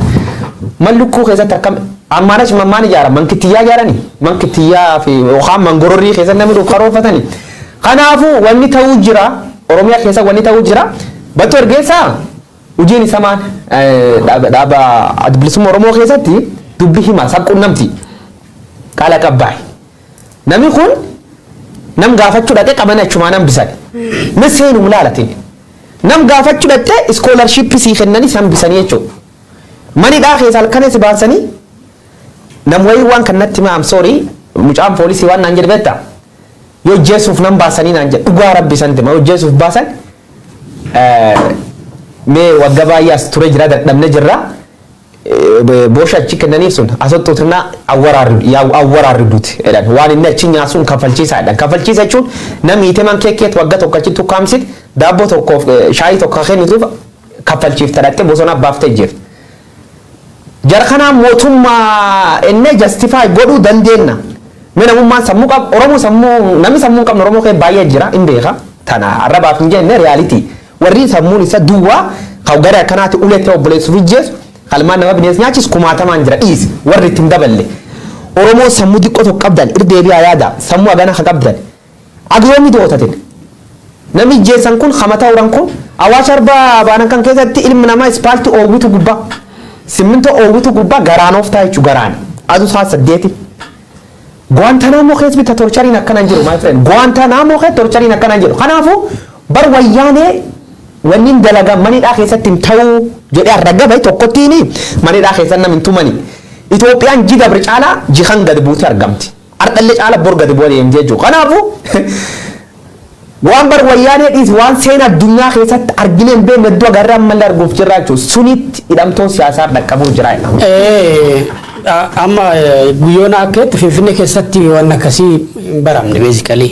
Mallukkuu keessatti akkam ammaanas mammaan ijaara mankitiyyaa ijaarani, mankitiyyaa fi yookaan mangororrii keessatti namni dhugu karoorfatani. Kanaafuu wanni ta'uu jira, Oromiyaa keessa wanni ta'uu jira. Battee Urgeessaa hojiin isa maal? Dhaaba Adda Bilisummaa Oromoo keessatti dubbi hima sabquunnamti qaala qabbaa'e. Namni kun nam gaafachuu dhaqee qaban achumaa nam bisan. Na seenum laalatin. Nam gaafachuu dhaqee scholarship sii kennanii san bisanii jechuudha. Manidhaa keessa halkanis baasanii nam wayii waan kan natti hima. I'm sorry, mucaan poolisii waan naan jedhe beektaa? Yoo jeesuuf nan baasanii naan jedhe. Dhugaa rabbi san hima, yoo jeesuuf baasan mee waggaa baay'ee as ture jira, dadhabne jirra. Boosha achi kennaniif sun asottuutinaa awwaraarriduuti jedhan. Waan inni achi nyaasuun kaffalchiisaa jedhan. Kaffalchiisa jechuun namni hiite man keekkeet waggaa tokko achitti ukkaamsit, daabboo tokkoof shaayii tokko kennituuf kaffalchiifta, dhattee bosona baaftee jirti. Jara kanaa mootummaa inni justify godhuu dandeenya. Mee namummaan sammuu qabu, Oromoo sammuu, namni sammuu hin qabne Oromoo kee baay'ee jira, hin beeka. Tana arrabaaf hin jenne, reality. Warri sammuun isa duwwaa kan gara akkanaatti ulettee obboleessuuf ijjeessu, kalmaan nama bineensa nyaachis kumaatamaan jira, dhiisi warri ittiin daballe. Oromoo sammuu xiqqoo tokko qabdan irdeebi'aa yaada, sammuu hagana ka qabdan. Agyoomii dootatin. Namni ijjeessan kun hamataa uran kun Awaash Arbaa baanan kan keessatti ilmi namaa ispaaltii oowwitu gubbaa, simmintoo oowwitu gubbaa garaan ooftaa jechuu, garaan aduu sa'a 8. Guantanamo keessa bitta torchariin akkana hin jiru, my friend. Guantanamo keessa torchariin akkana hin jiru. Kanaafuu bar wayyaanee wanni dalagaa manidhaa keessatti hin ta'uu jedhee har'a gabae tokkottiin manidhaa keessatti nam hin tumani. Itoophiyaan ji dabre caalaa jihan gadi buutee argamti. Ardhallee caala bor gadi bu'aa deemtee jechuudha. Kanaafuu waan bar wayyaanee dhiis, waan seena addunyaa keessatti argine hin beekne iddoo agarree ammallee arguuf jirra jechuudha. Sunitti hidhamtoon siyaasaa dhaqqabuu jira. Amma guyyoon akka itti Finfinnee keessatti waan akkasii hin baramne basically.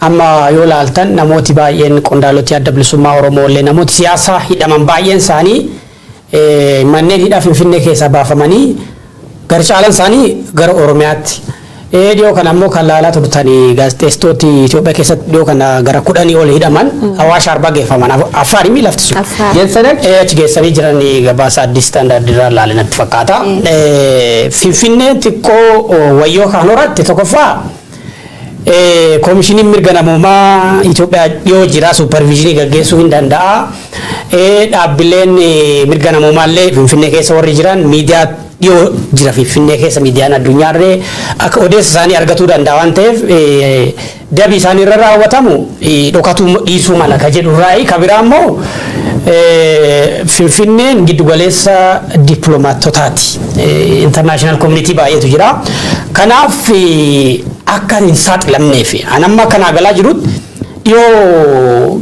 Amma yoo laaltan namooti baay'een, qondaaloti Adda Bilisummaa Oromoo illee, namooti siyaasaa hidhaman baay'een isaanii manneen hidhaa Finfinnee keessaa baafamanii gara caalan isaanii gara Oromiyaatti. Dhiyoo kana ammoo kan laalaa turtanii gaazexeessitooti Itoophiyaa keessatti dhiyoo kana gara 10 ol hidhaman Awaash Arbaa geeffaman. Affaar lafti sun. Affaar. Geessanii? Achi geessanii jiran, gabaasa Addis Standard irraa ilaalle natti fakkaata. Finfinneen xiqqoo wayyoo kan horatte, tokkoffaa koomishiniin mirga namoomaa Itoophiyaa dhiyoo jira, supervision gaggeessuu hin danda'a. Dhaabbileen mirga namoomaa illee Finfinnee keessa warri jiran, miidiyaa dhiyoo jira Finfinnee keessa, miidiyaan addunyaarree akka odeessa isaanii argatuu danda'a waan ta'eef dabi isaanii irra raawwatamu dhokatuu dhiisuu mala ka jedhu irraa. Ka biraa immoo Finfinneen giddugaleessa dippiloomaatotaati. International community baay'eetu jira. Kanaaf akka hin saaxilamneef an amma kanaa galaa jirutti dhiyoo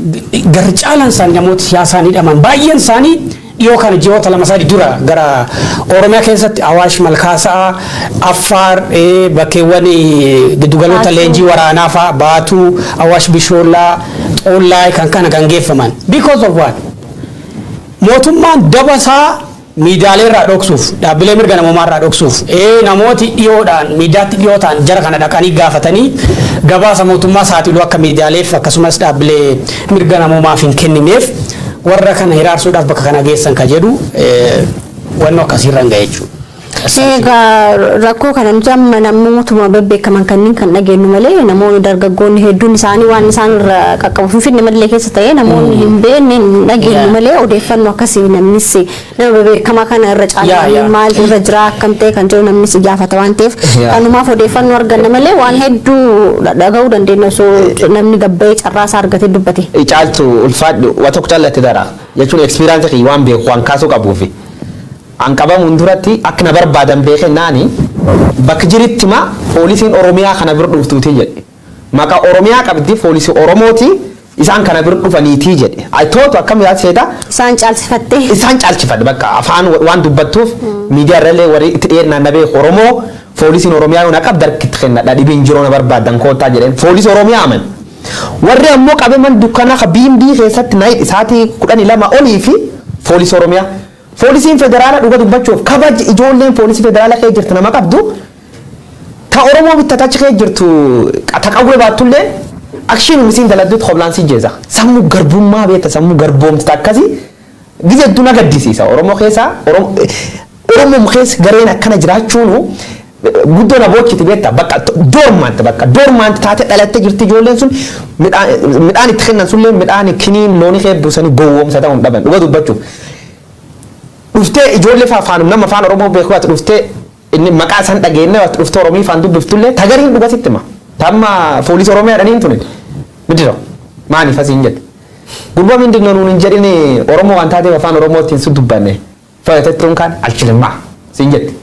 garri caalaan isaanii namoota siyaasaan hidhaman baay'een isaanii dhiyoo kana ji'oota 2-3 dura gara Oromiyaa keessatti Awaash Malkaasaa, Affaar, bakkeewwan giddugaloota Baatuu. leenjii waraanaa fa'a, Baatuu, Awaash Bishoollaa, Xoollaa kan kana kan geeffaman. Because of what? Mootummaan daba isaa miidiyaalee irraa dhoksuuf, dhaabbilee mirga namoomaa irraa dhoksuuf, namooti dhiyoodhaan miidiyaatti dhiyoo ta'an jara kana dhaqanii gaafatanii gabaasa mootummaa saaxiluu akka miidiyaaleef akkasumas dhaabbilee mirga namoomaaf hin kennineef warra kana hiraarsuudhaaf bakka kana geessan ka jedhu wannoo akkasiirra hin gahe jechuudha. Egaa rakkoo kana nuti amma namootuma bebbeekaman kanneen kan dhageenyu malee namoonni dargaggoonni hedduun isaanii waan isaan irra qaqqabu Finfinnee malee keessa ta'ee namoonni hin beekne hin dhageenyu malee odeeffannoo akkasii namnis nama bebeekamaa kana irra caalaa maal irra jira, akkam ta'e kan jedhu namnis gaafata waan ta'eef kanumaaf odeeffannoo arganna malee waan hedduu dhaga'uu dandeenya osoo namni gabbayee carraa isaa argatee dubbate. Caaltu, ulfaadhu. Waa tokko callatti dara jechuun experience kiyya waan beeku waan kaasuu qabuufi. An qabamuun duratti akka na barbaadan beekee naani bakka jiritti ma poolisiin Oromiyaa kana bira dhuftuuti jedhe. Maqaa Oromiyaa qabdi, poolisii Oromooti, isaan kana bira dhufaniitii jedhe. Ay tootu akkam yaa seeta? Isaan caalsifattee. Isaan caalchifadhe, bakka afaan waan dubbattuuf miidiyaa irrallee warri itti dhiyeennaan na beeku Oromoo, poolisiin Oromiyaa yoo na qabda harkitti kennadha, dhibiin jiroo na barbaadan koottaa jedheen, poolisii Oromiyaa aman. Warri ammoo qabeman dukkana ka biimbii keessatti na hidhi sa'aatii 12 olii fi poolisii Oromiyaa. Poolisiin federaala dhuga dubbachuuf kabaji ijoolleen poolisii federaala kee jirtu nama qabdu ta Oromoo bitta tachi kee jirtu ta qawwee baattullee akshiin misiin daladduutti hoblaan si jeeza. Sammuu garbummaa beekta, sammuu garboomti akkasii gizee hedduu na gaddisiisa. Oromoo keessaa, Oromoo keessa gareen akkana jiraachuunu guddoo na boochiti beekta. Bakka dormant, bakka dormant taate dhalattee jirti ijoolleen sun, midhaan itti kennan sunillee midhaan kiniin loonii kee buusanii gowwoomsa ta'uun dhaban dhuga dubbachuuf. Dhuftee ijoollee afaan nama afaan Oromoo beeku ati dhuftee inni maqaa isaan dhageenye ati dhuftee Oromii afaan dubbiftullee tagariin dhugasitti hima. Tamma poolisii Oromiyaa dhaniin tuni. Midiro maaliif asiin jedhe. Gurbaa mindin nuun hin jedhin, Oromoo waan taateef afaan Oromootiin si dubbanne. Fayyadamtuun kan alchilimmaa siin jetti.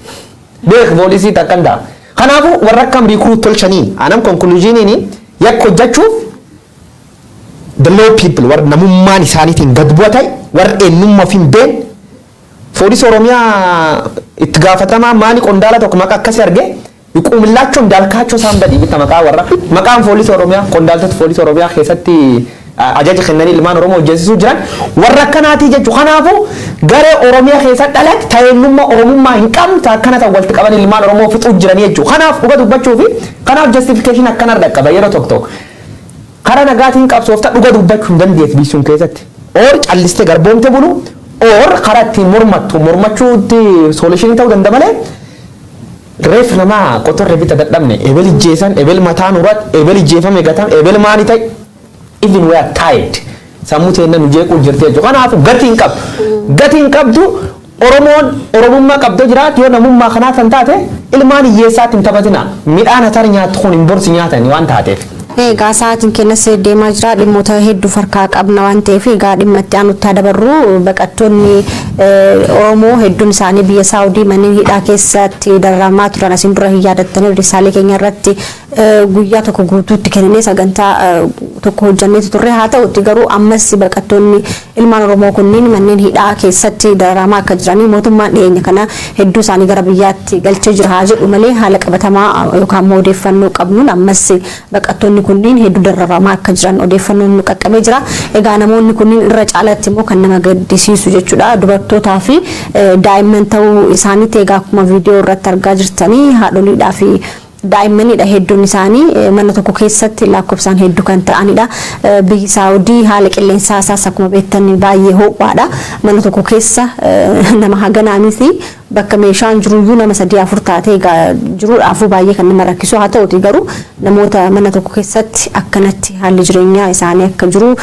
Beek poolisii takkan ta'a. Kanaafuu warra akkam recruit tolchanii anam conclusioniin yakka hojjechuuf the low people, warra namummaan isaaniitiin gad bu'a ta'e, warra eenyummaa of hin beekne. Poolisii Oromiyaa itti gaafatamaa maani qondaala tokko maqaa akkasii arge ይቁምላቸው እንዳልካቸው isaan badii bitta maqaa warra maqaan poolisii Oromiyaa, qondaaltota poolisii Oromiyaa keessatti ajaja kennanii ilmaan Oromoo hojjechiisuu jiran warra akkanaatii jechuudha. Kanaafuu garee Oromiyaa keessa dhalate ta'eenyummaa Oromummaa hin qabne akkana ta'u walitti qaban ilmaan Oromoo fixuu jiranii jechuudha. Kanaaf dhuga dubbachuu fi kanaaf justification akkana dhaqqaba yeroo tokko tokko. Karaa nagaatiin qabsoofta, dhuga dubbachuu hin dandeessu biyya keessatti. Or callistee garboomte bulu, or karaa ittiin mormattu mormachuutti solutionii ta'uu danda'a malee reef namaa qotorre bita dadhabne, ebel ijjeesan, ebel mataan urat, ebel ijjeefame gatam, ebel maani ta'e, even we are tired, sammuu teenya nu jeequu jirti jechuudha. Kanaafuu gatii hin qabdu. Gatii hin qabdu. Oromoon Oromummaa qabdoo jiraatu yoo namummaa kanaa kan taate ilmaan hiyyeessaatti hin taphatina. Midhaan atar nyaattu kun hin borsi nyaatani waan taateef. Egaa sa'aatiin keenyas deemaa jira, dhimmoota hedduu farkaa qabna waan ta'eef egaa dhimma itti aanutti dabarru. Baqattoonni Oromoo hedduun isaanii biyya Saawudii manneen hidhaa keessatti dararamaa turan asiin dura hin yaadattanii, odeessaalee keenya irratti guyyaa tokko guutuutti kenninee sagantaa tokko hojjanneetu turre. Haa ta'utti garuu ammas baqattoonni ilmaan Oromoo kunniin manneen hidhaa keessatti dararamaa akka jiranii, mootummaan dhiyeenya kana hedduu isaanii gara biyyaatti galchee jira haa jedhu malee, haala qabatamaa yookaan immoo odeeffannoo qabnuun ammas baqattoonni kunniin hedduu dararamaa akka jiran odeeffannoon nu qaqqabee jira. Egaa namoonni kunniin irra caalatti immoo kan nama gaddisiisu jechuudha dubartootaa fi daa'imman ta'uu isaaniitti. Egaa akkuma viidiyoo irratti argaa jirtanii haadholiidhaa fi daa'immanidha hedduun isaanii, mana tokko keessatti lakkoofsaan hedduu kan ta'anidha. Biyyi Saawudii haala qilleensaa isaas akkuma beektan baay'ee ho'aadha. Mana tokko keessa nama haganaa miti, bakka meeshaan jiruyyuu nama sadii afur taatee jiruudhaafuu baay'ee kan nama rakkisu. Haa ta'uti garuu namoota mana tokko keessatti akkanatti haalli jireenyaa isaanii akka jiru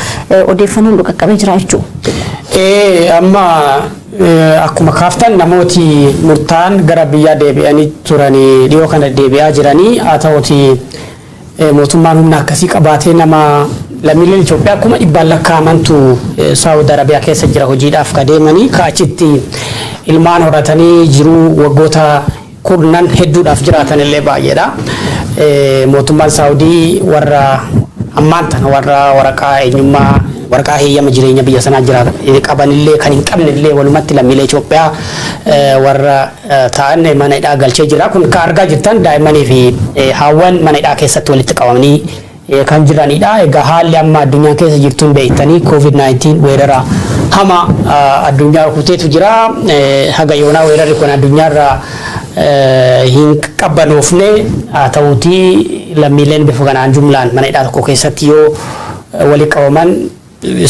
odeeffannoon qaqqabee jira jechuudha. Amma akkuma kaaftan namooti murtaan gara biyyaa deebi'anii turanii dhiyoo kana deebi'aa jiranii. Haa ta'uti mootummaan humna akkasii qabaatee nama lammiileen Itoophiyaa 100,000 lakkaa'amantu Saawud Arabiyaa keessa jira hojiidhaaf ka deemanii, ka achitti ilmaan horatanii jiruu waggoota kurnan hedduudhaaf jiraatan illee baay'eedha. Mootummaan Saawudii warra ammaan tana warra waraqaa eenyummaa, waraqaa heeyyama jireenya biyya sanaa jira qabanillee kan hin qabne illee walumatti lammiilee Itoophiyaa warra ta'an mana hidhaa galchee jira. Kun kan argaa jirtan daa'immanii fi haawwan mana hidhaa keessatti walitti qabamanii kan jiranidha. Egaa haalli amma addunyaan keessa jirtuun beektanii, COVID-19 weerara hama addunyaa rukuteetu jira. Haga yoonaa weerarri kun addunyaarraa hin qabbanoofne. Haa ta'uutii lammiileen bifa kanaan jumlaan mana hidhaa tokko keessatti yoo walitti qabaman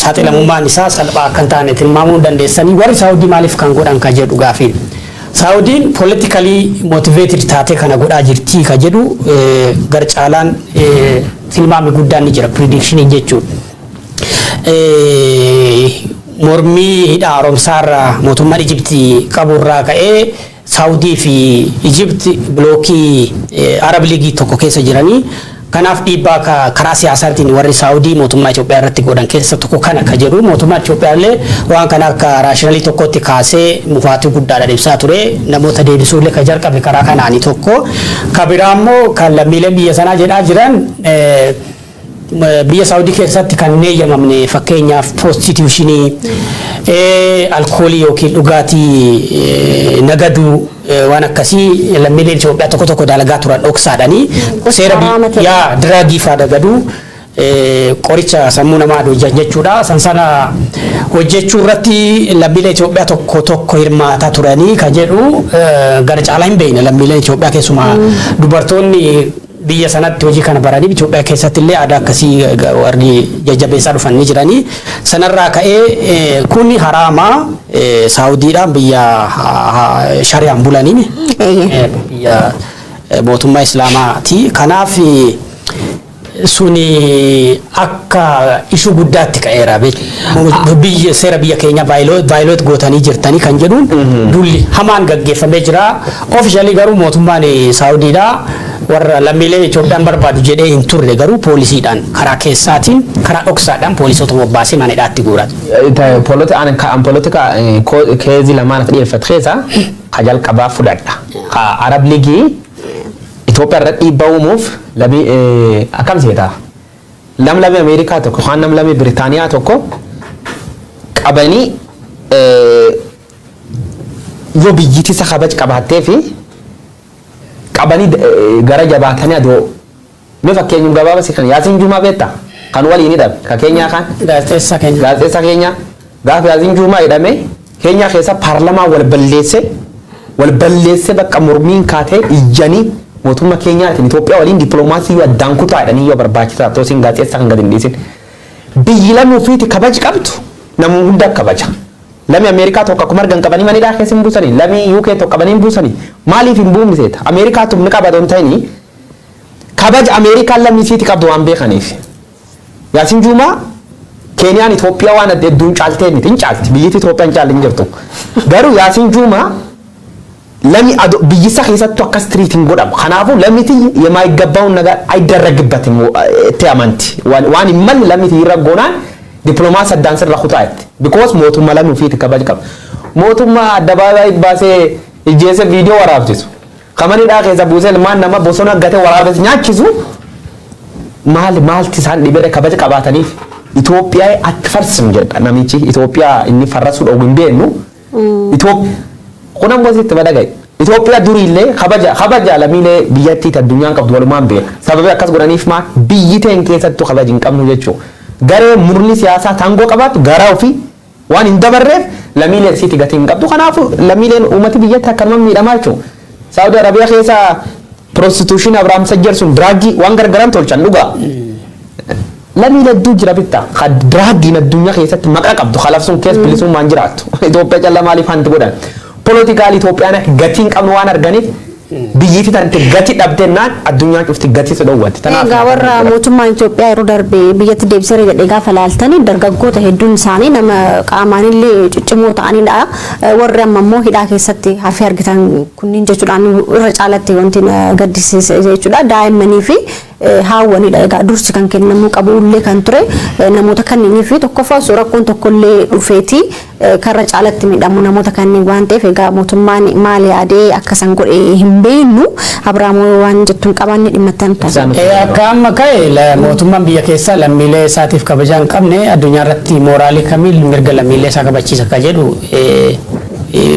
saaxilamummaan isaa salphaa akka hin taane tilmaamuu dandeessanii. Warri Saawudii maaliif kan godhan ka jedhu gaafiin. Saawudiin politically motivated taatee kana godhaa jirtii ka jedhu gar caalaan tilmaami guddaan ni jira, prediction jechuudha. Mormii hidha haaromsaarraa mootummaan Ijiptii qaburraa ka'ee Saawudii fi Ijipti blockii Arab League tokko keessa jiranii. Kanaaf dhiibbaa karaa siyaasaatiin warri Saawudii mootummaa Itoophiyaa irratti godhan keessa tokko kana ka jedhu. Mootummaa Itoophiyaa illee waan kana akka rationalii tokkotti kaasee mufaatii guddaadhaan ibsaa ture, namoota deebisuu illee ka jalqabe karaa kanaanii tokko. Ka biraa immoo kan lammiileen biyya sanaa jedhaa jiran, biyya Saawudii keessatti kan hin eeyyamamne, fakkeenyaaf prostitutionii, alkoolii yookiin dhugaatii nagaduu, waan akkasii lammiileen Itoophiyaa tokko tokko dalagaa turan dhoksaadhanii, seera yaa drugii faa dagaduu, qoricha sammuu namaa hojjan jechuudha. San sana hojjechuu irratti lammiilee Itoophiyaa tokko tokko hirmaataa turanii kan jedhu gara caalaa hin beekne. Lammiileen Itoophiyaa keessumaa dubartoonni biyya sanatti hojii kana baranii Itoophiyaa keessatti illee aadaa akkasii warri jajjabeessaa dhufan ni jiranii. Sanarraa ka'ee kun haraamaa, Saawudiidhaan biyya shari'aan bulanii, biyya mootummaa Islaamaati. Kanaaf suni akka issue guddaatti ka'eera. Biyya seera biyya keenya violate gootanii jirtanii kan jedhuun dulli hamaan gaggeeffamee jira. Officially garuu mootummaan Saawudiidhaa Warra lammiilee Itoophiyaan barbaadu jedhee hin turre, garuu poolisiidhaan karaa keessaatiin, karaa dhoksaadhaan poolisoota bobbaasee mana hidhaatti guurate. Politika case lamaan as dhiyeeffatu keessa ka jalqabaa fudhadha. Ka Arab League Itoophiyaa irratti dhiibbaa uumuuf lamii akkam seeta? Nam lamii Ameerikaa tokko yookaan nam lamii Biritaaniyaa tokko qabanii yoo biyyittii isa kabaj qabaattee fi qabanii gara jabaatanii adoo mee fakkeenyum gabaaba si kan Yaasiin Juumaa beektaa, kan waliin hidhame ka Keenyaa kan Gaazexeessaa keenya. Gaazexeessaa Keenyaa. Gaafa Yaasiin Juumaa hidhame, Keenyaa keessa paarlamaa wal balleesse, bakka mormiin kaatee ijjanii mootummaa Keenyaatiin Itoophiyaa waliin dippiloomaasii yoo addaan kutaa jedhanii yoo barbaachisaa ta'uusin gaazexeessaa kan gadi hin dhiisin. Biyyi lamuu ofiiti kabaji qabdu namuu hunda kabaja. Lami Ameerikaa tokko akkuma argan qabanii manidhaa keessa hin buusanii. Lami UK tokko qabanii hin buusanii. Maaliif hin buufne seeta? Ameerikaa tumni qaba don ta'ini kabaja Ameerikaan lammii isiiti qabdu waan beekaniif. Yaasin Juumaa Keeniyaan Itoophiyaa waan adda hedduun caaltee miti, hin caalti, biyyittii Itoophiyaa hin caalle hin jirtu. Garuu Yaasin Juumaa lami biyyisa keessattuu akkas treat hin godhamu. Kanaafuu lamiti የማይገባውን ነገር አይደረግበትም itti amanti. Waan hin malle lamiti irra goonaan dippiloomaasii addaan sirra kutaa itti. Because mootummaa lamii ofiiti kabaja qaba. Mootummaa addabaabaayii baasee ijjeese viidiyoo waraabsisu. Kamanidhaa keessa buusee ilmaan nama bosona gatee waraabes nyaachisu, maal maalti isaan dhibee kabaja qabaataniif? Itoophiyaa atti farsim jedha namichi. Itoophiyaa inni farrasuu dhoogu hin beeknu. Kun ammoo sitti badagaye. Itoophiyaa duriillee kabaja kabaja lammiilee biyyattii addunyaan qabdu walumaan beeka. Sababii akkas godhaniif maa biyyi teen keessattuu kabaji hin qabnu jechuudha. Garee murni siyaasaa tangoo qabaatu garaa ofii waan hin dabarreef lammiilee isiitti gatii hin qabdu. Kanaafuu lammiileen uummati biyyatti akkanuma miidhamaa jechuudha. Saawudi Arabiyaa keessa prostitution Abrahaam Sajjar sun drug waan gargaran tolchan dhugaa. Lammiilee hedduu jira bitta. Ka drugiin addunyaa keessatti maqaa qabdu kalafsuun keessa bilisummaan jiraattu. Itoophiyaa callaa maaliif hanti godhan? Political Itoophiyaan gatii hin qabnu waan arganiif, biyyittii tante gatii dhabdennaan addunyaan cufti gatii si dhoowwatti. Egaa warra mootummaan Itoophiyaa yeroo darbe biyyatti deebiseera jedhee gaafa laaltanii, dargaggoota hedduun isaanii nama qaamaanillee ciccimoo ta'anidha. Warri amma immoo hidhaa keessatti hafee argitan kunniin jechuudhaan irra caalatti wanti na gaddisiise jechuudha. Daa'immanii fi haawwanidha. Egaa dursi kan kennamuu qabu illee kan ture namoota kanneenii fi tokkoffaa osoo rakkoon tokkollee dhufeeti karra caalatti miidhamu namoota kanneen waan ta'eef, egaa mootummaan maal yaadee akka san godhe hin beeknu. Abraamoo, waan jettuun qabaanne dhimma itti aanu. Akka amma ka'e, mootummaan biyya keessaa lammiilee isaatiif kabajaa hin qabne addunyaa irratti mooraalii kamiin mirga lammiilee isaa kabachiisa akka jedhu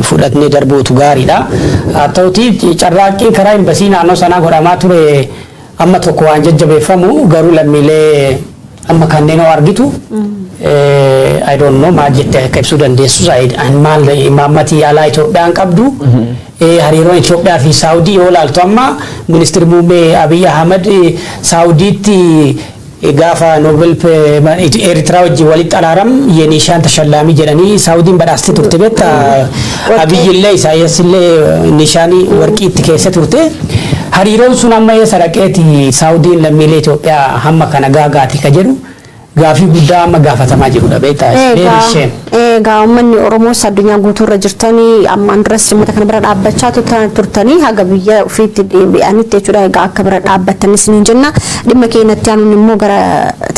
fudhatnee darbuutu gaariidha. Haa ta'uti, carraaqqiin karaa imbasii naannoo sanaa godhamaa ture amma tokko waan jajjabeeffamu, garuu lammiilee amma kanneen hoo argitu, I don't know maal jettee akka ibsuu dandeessus, maal imaammatii alaa Itoophiyaan qabdu, hariiroon Itoophiyaa fi Saawudii yoo ilaaltu, amma ministeerri muummee Abiy Ahmed Saawudiitti gaafa Nobel Eertiraa wajjin walitti araaram የኒሻን ተሸላሚ jedhanii Saawudiin badhaastee turte beektaa. Abiy illee Isaayyaas illee nishaanii warqii itti keessa turte. Hariiroon sun amma eessa dhaqeeti Saawudiin lammiilee Itoophiyaa hamma kana gaagaati ka jedhu gaafii guddaa amma gaafatamaa jirudha beektaa. Egaa uummanni Oromoos addunyaa guutuurra jirtanii ammaan duras uummata kana bira dhaabbachaa turtanii haga biyya ofiitti deebi'anitti jechuudha. Egaa akka bira dhaabbattanis ni jenna. Dhimma keenyatti aanuun immoo gara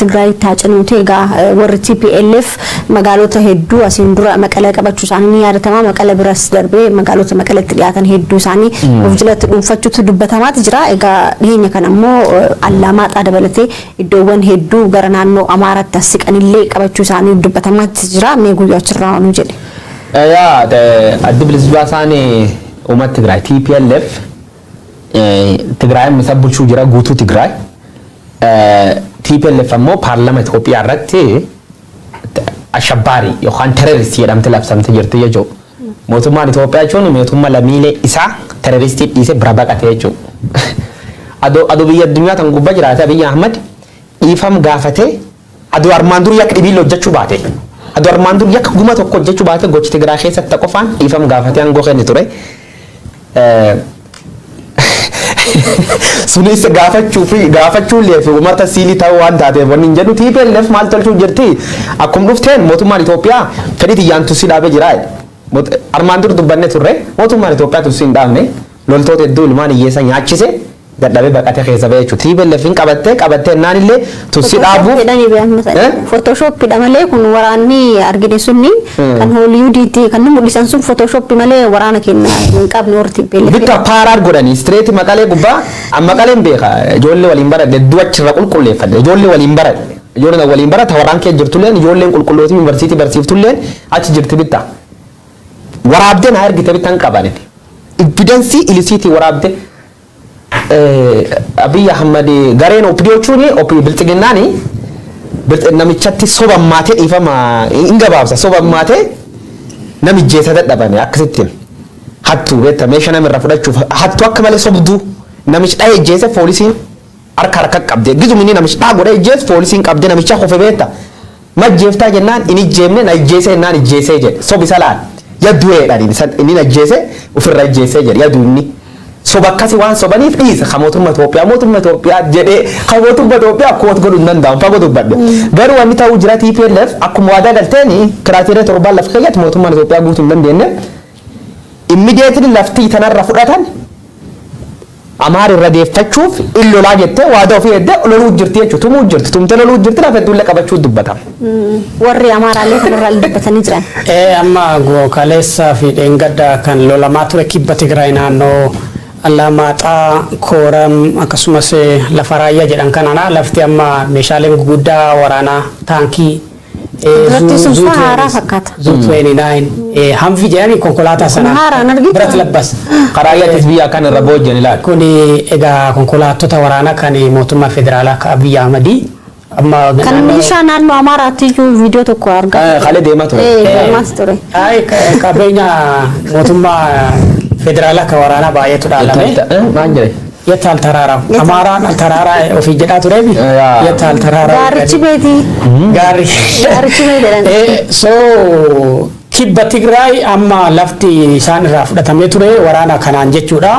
Tigraayitti haa cenuuti. Egaa warri TPLF magaalota hedduu asiin dura Maqalee qabachuu isaanii ni yaadatama. Maqalee biras darbee magaalota Maqaleetti dhiyaatan hedduu isaanii of jalatti dhuunfachuutu dubbatamaati jira. Egaa dhiyeenya kana immoo Allaamaaxaa dabalatee iddoowwan hedduu gara naannoo Amaaraatti as siqanillee qabachuu isaanii dubbatamaatti jira. Mee guyyaa achirraa nu jedhe. Yaa, addi bilisummaa isaanii uummata Tigraay TPLF Tigraay isa bulchuu jira, guutuu Tigraay. TPLF ammoo paarlama Itoophiyaa irratti አሸባሪ yookaan terroristii jedhamte labsamte jirti jechuudha. Mootummaan Itoophiyaa jechuun mootummaa lammiilee isaa terroristii dhiisee bira baqate jechuudha. Adoo biyya addunyaa tan gubbaa jiraate Abiyyi Ahmad dhiifam gaafatee, adoo armaan dur yakka dhibiillee hojjechuu baate. Adoo armaan dur yakka guma tokko hojjechuu baate, gochi Tigraay keessatti qofaan dhiifam gaafatee aangoo kenne ture. Sunis gaafachuu fi gaafachuullee fi uummata siilii ta'uu waan taateef wanni hin jedhu. TPLF maal tolchuu jirti? Akkuma dhufteen mootummaan Itoophiyaa fedhii xiyyaan tussii dhaabee jira. Armaan dur dubbanne turre, mootummaan Itoophiyaa tussii hin dhaabne, loltoota hedduu ilmaan hiyyeessa nyaachise. Dadhabee baqatee keessa ba'e jechuudha. TPLF hin qabattee qabattee naan illee tussi dhaabuuf. Photoshopidha malee kun waraanni argine sunni kan Hollywoodiitti kan nu mul'isan sun Photoshop malee waraana keenya hin qabnu warri TPLF. Bitta paaraar godhanii straight Maqalee gubbaa, amma Maqaleen beeka, ijoollee waliin baradhe, hedduu achirra qulqulleeffadhe, ijoollee waliin baradhe, ijoolleen waliin barata warraan kee jirtulleen, ijoolleen qulqullootii yuunivarsiitii barsiiftulleen achi jirti. Bitta waraabdee naa ergite, bittan qaban evidence ilisiitii waraabde. Abiy Ahmad gareen OPDO jechuun OP Bilxiginnaani namichatti sobammaatee, dhiifama hin gabaabsa, sobammaatee namijjeessa dadhabame. Akkasittiin hattuu beekta, meeshaa namirraa fudhachuuf hattuu akka malee sobduu namichi dhahee ijjeesse. Poolisiin harka harka qabde, gizum inni namichi dhaa godhee ijjeesse poolisiin qabde. Namicha kofe beekta, majjeeftaa jennaan inni ijjeemne na ijjeese jennaan ijjeesee jedhe. Sob isa laal yaddu'eedhaan inni na ijjeese ofirra ijjeesee jedhe. Yaddu inni soba akkasi waan sobaniif dhiisa. Ka mootummaa Itoophiyaa, mootummaa Itoophiyaa jedhee ka mootummaa Itoophiyaa quote godhuu hin danda'amu, fagoo dubbadhe. Garuu wanni ta'uu jira, TPLF akkuma waadaa galteeni criteria torbaan lafa keeyyatti mootummaan Itoophiyaa guutuu hin dandeenye. Immediately laftii tanarra fudhatan Amaar irra deeffachuuf illolaa jettee waadaa ofii eddee loluu jirti jechuudha. Tumuu jirti. Tumtee loluu jirti, lafa hedduullee qabachuu dubbatama. Warri Amaaraallee kanarraa dubbatanii jiran. Amma kaleessaa fi dheengadda kan lolamaa ture kibba Tigraay naannoo Allamaaxaa, Kooram, akkasumas lafa Raayyaa jedhan kanana lafti amma meeshaaleen guguddaa waraanaa taankii Duratti sun faa haaraa fakkaata. Zu 29 Humvee jedhanii konkolaataa sana. Haaraan argitu? Birat labbas. Karaa ayyaattis biyya akkan irra boojjan ilaali. Kuni egaa konkolaattota waraanaa kan mootummaa federaalaa kan Abiyyi Ahmadii amma Kan milishaa naannoo Amaaraatti iyyuu viidiyoo tokko argaa. Kalee deemaa ture. Eh, deemaas ture. Ay, qabeenya mootummaa federaalaa kan waraanaa baay'eetu dhaalame. Maal jedhe? የታል ተራራው አማራን ተራራ ofii jedhaa tureemi. የታል ተራራው Gaarichi beetii. Gaari. Gaarichi beetii jedhan. So kibba Tigraay amma lafti isaan irraa fudhatamee ture waraana kanaan jechuudha.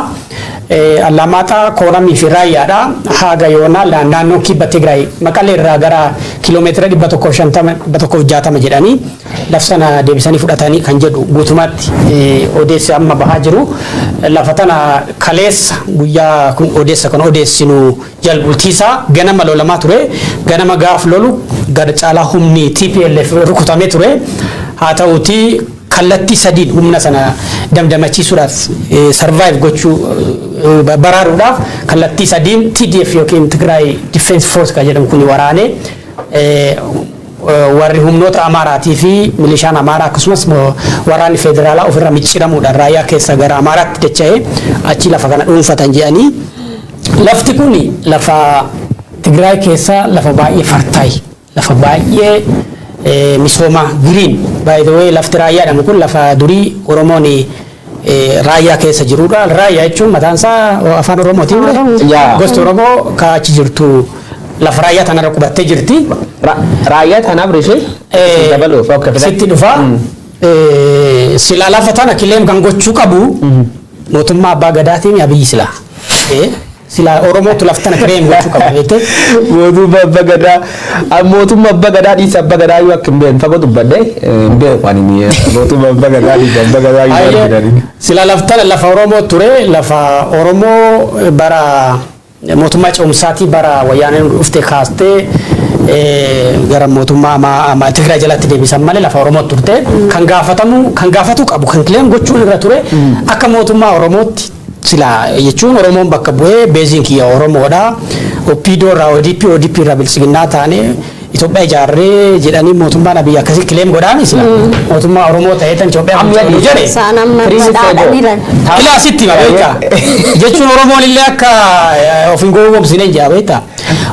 Allamaaxaa, Kooramii fi Raayyaadha. Haga yoonaa naannoo kibba Tigraay Maqalee irraa gara kiiloomeetira 150, 160 jedhanii lafa sana deebisanii fudhatanii kan jedhu guutummaatti odeessi amma bahaa jiru. Lafa tana kaleessa guyyaa kun odeessa kan odeessinu jalbultiisaa ganama lolamaa ture. Ganama gaaf lolu gara caalaa humni TPLF rukutamee ture. Haa ta'uutii kallattii sadiin humna sana damdamachiisuudhaaf, survive gochuu, baraaruudhaaf kallattii sadiin TDF yookiin Tigraay Defense Force kan jedhamu kun waraanee warri humnoota Amaaraatii fi milishaan Amaaraa akkasumas waraanni federaalaa ofirra micciiramuudhaan raayyaa keessa gara Amaaraatti dacha'ee achi lafa kana dhuunfatan jedhanii. Lafti kun lafa Tigraay keessa lafa baay'ee fertile, lafa baay'ee misooma green. By the way, lafti Raayyaa jedhamu kun lafa durii Oromoon raayyaa keessa jirudha. Raayyaa jechuun mataan isaa afaan Oromootiin gosti Oromoo ka achi jirtu lafa Raayyaa tanarra qubattee jirti. Raayyaa tanaaf rishee dabaluuf. Sitti dhufa. Silaa lafa tana claim kan gochuu qabu mootummaa abbaa gadaatiin Abiyyi silaa. Silaa Oromootu lafa tana claim gochuu qaba beektee. Mootummaa abbaa gadaa, mootummaa abbaa gadaa dhiisa, abbaa gadaa yoo akka hin beekne fagoo dubbadde hin beeku ani, mootummaa abbaa gadaa dhiisa, abbaa gadaa yoo arginu. Sila lafa lafa Oromoo ture, lafa Oromoo bara mootummaa ce'umsaatii bara wayyaaneen dhufte kaastee gara mootummaa amma Tigraay jalatti deebisan malee lafa Oromoo turte. Kan gaafatamu, kan gaafatu qabu, kan claim gochuun irra ture akka mootummaa Oromootti sila jechuun Oromoon bakka bu'ee beeziin kiyya Oromoodha. OPDO irraa ODP, ODP irraa Biltsiginnaa taane Itoophiyaa ijaarree jedhanii mootummaan Abiyyi akkasii claim godhaani sila mootummaa Oromoo ta'ee tan Itoophiyaa bulchu jedhe. Isaan amma badhaadhaniiran. Ilaa sitti hima beektaa, jechuun Oromoon illee akka of hin gowwoomsine jaa beektaa,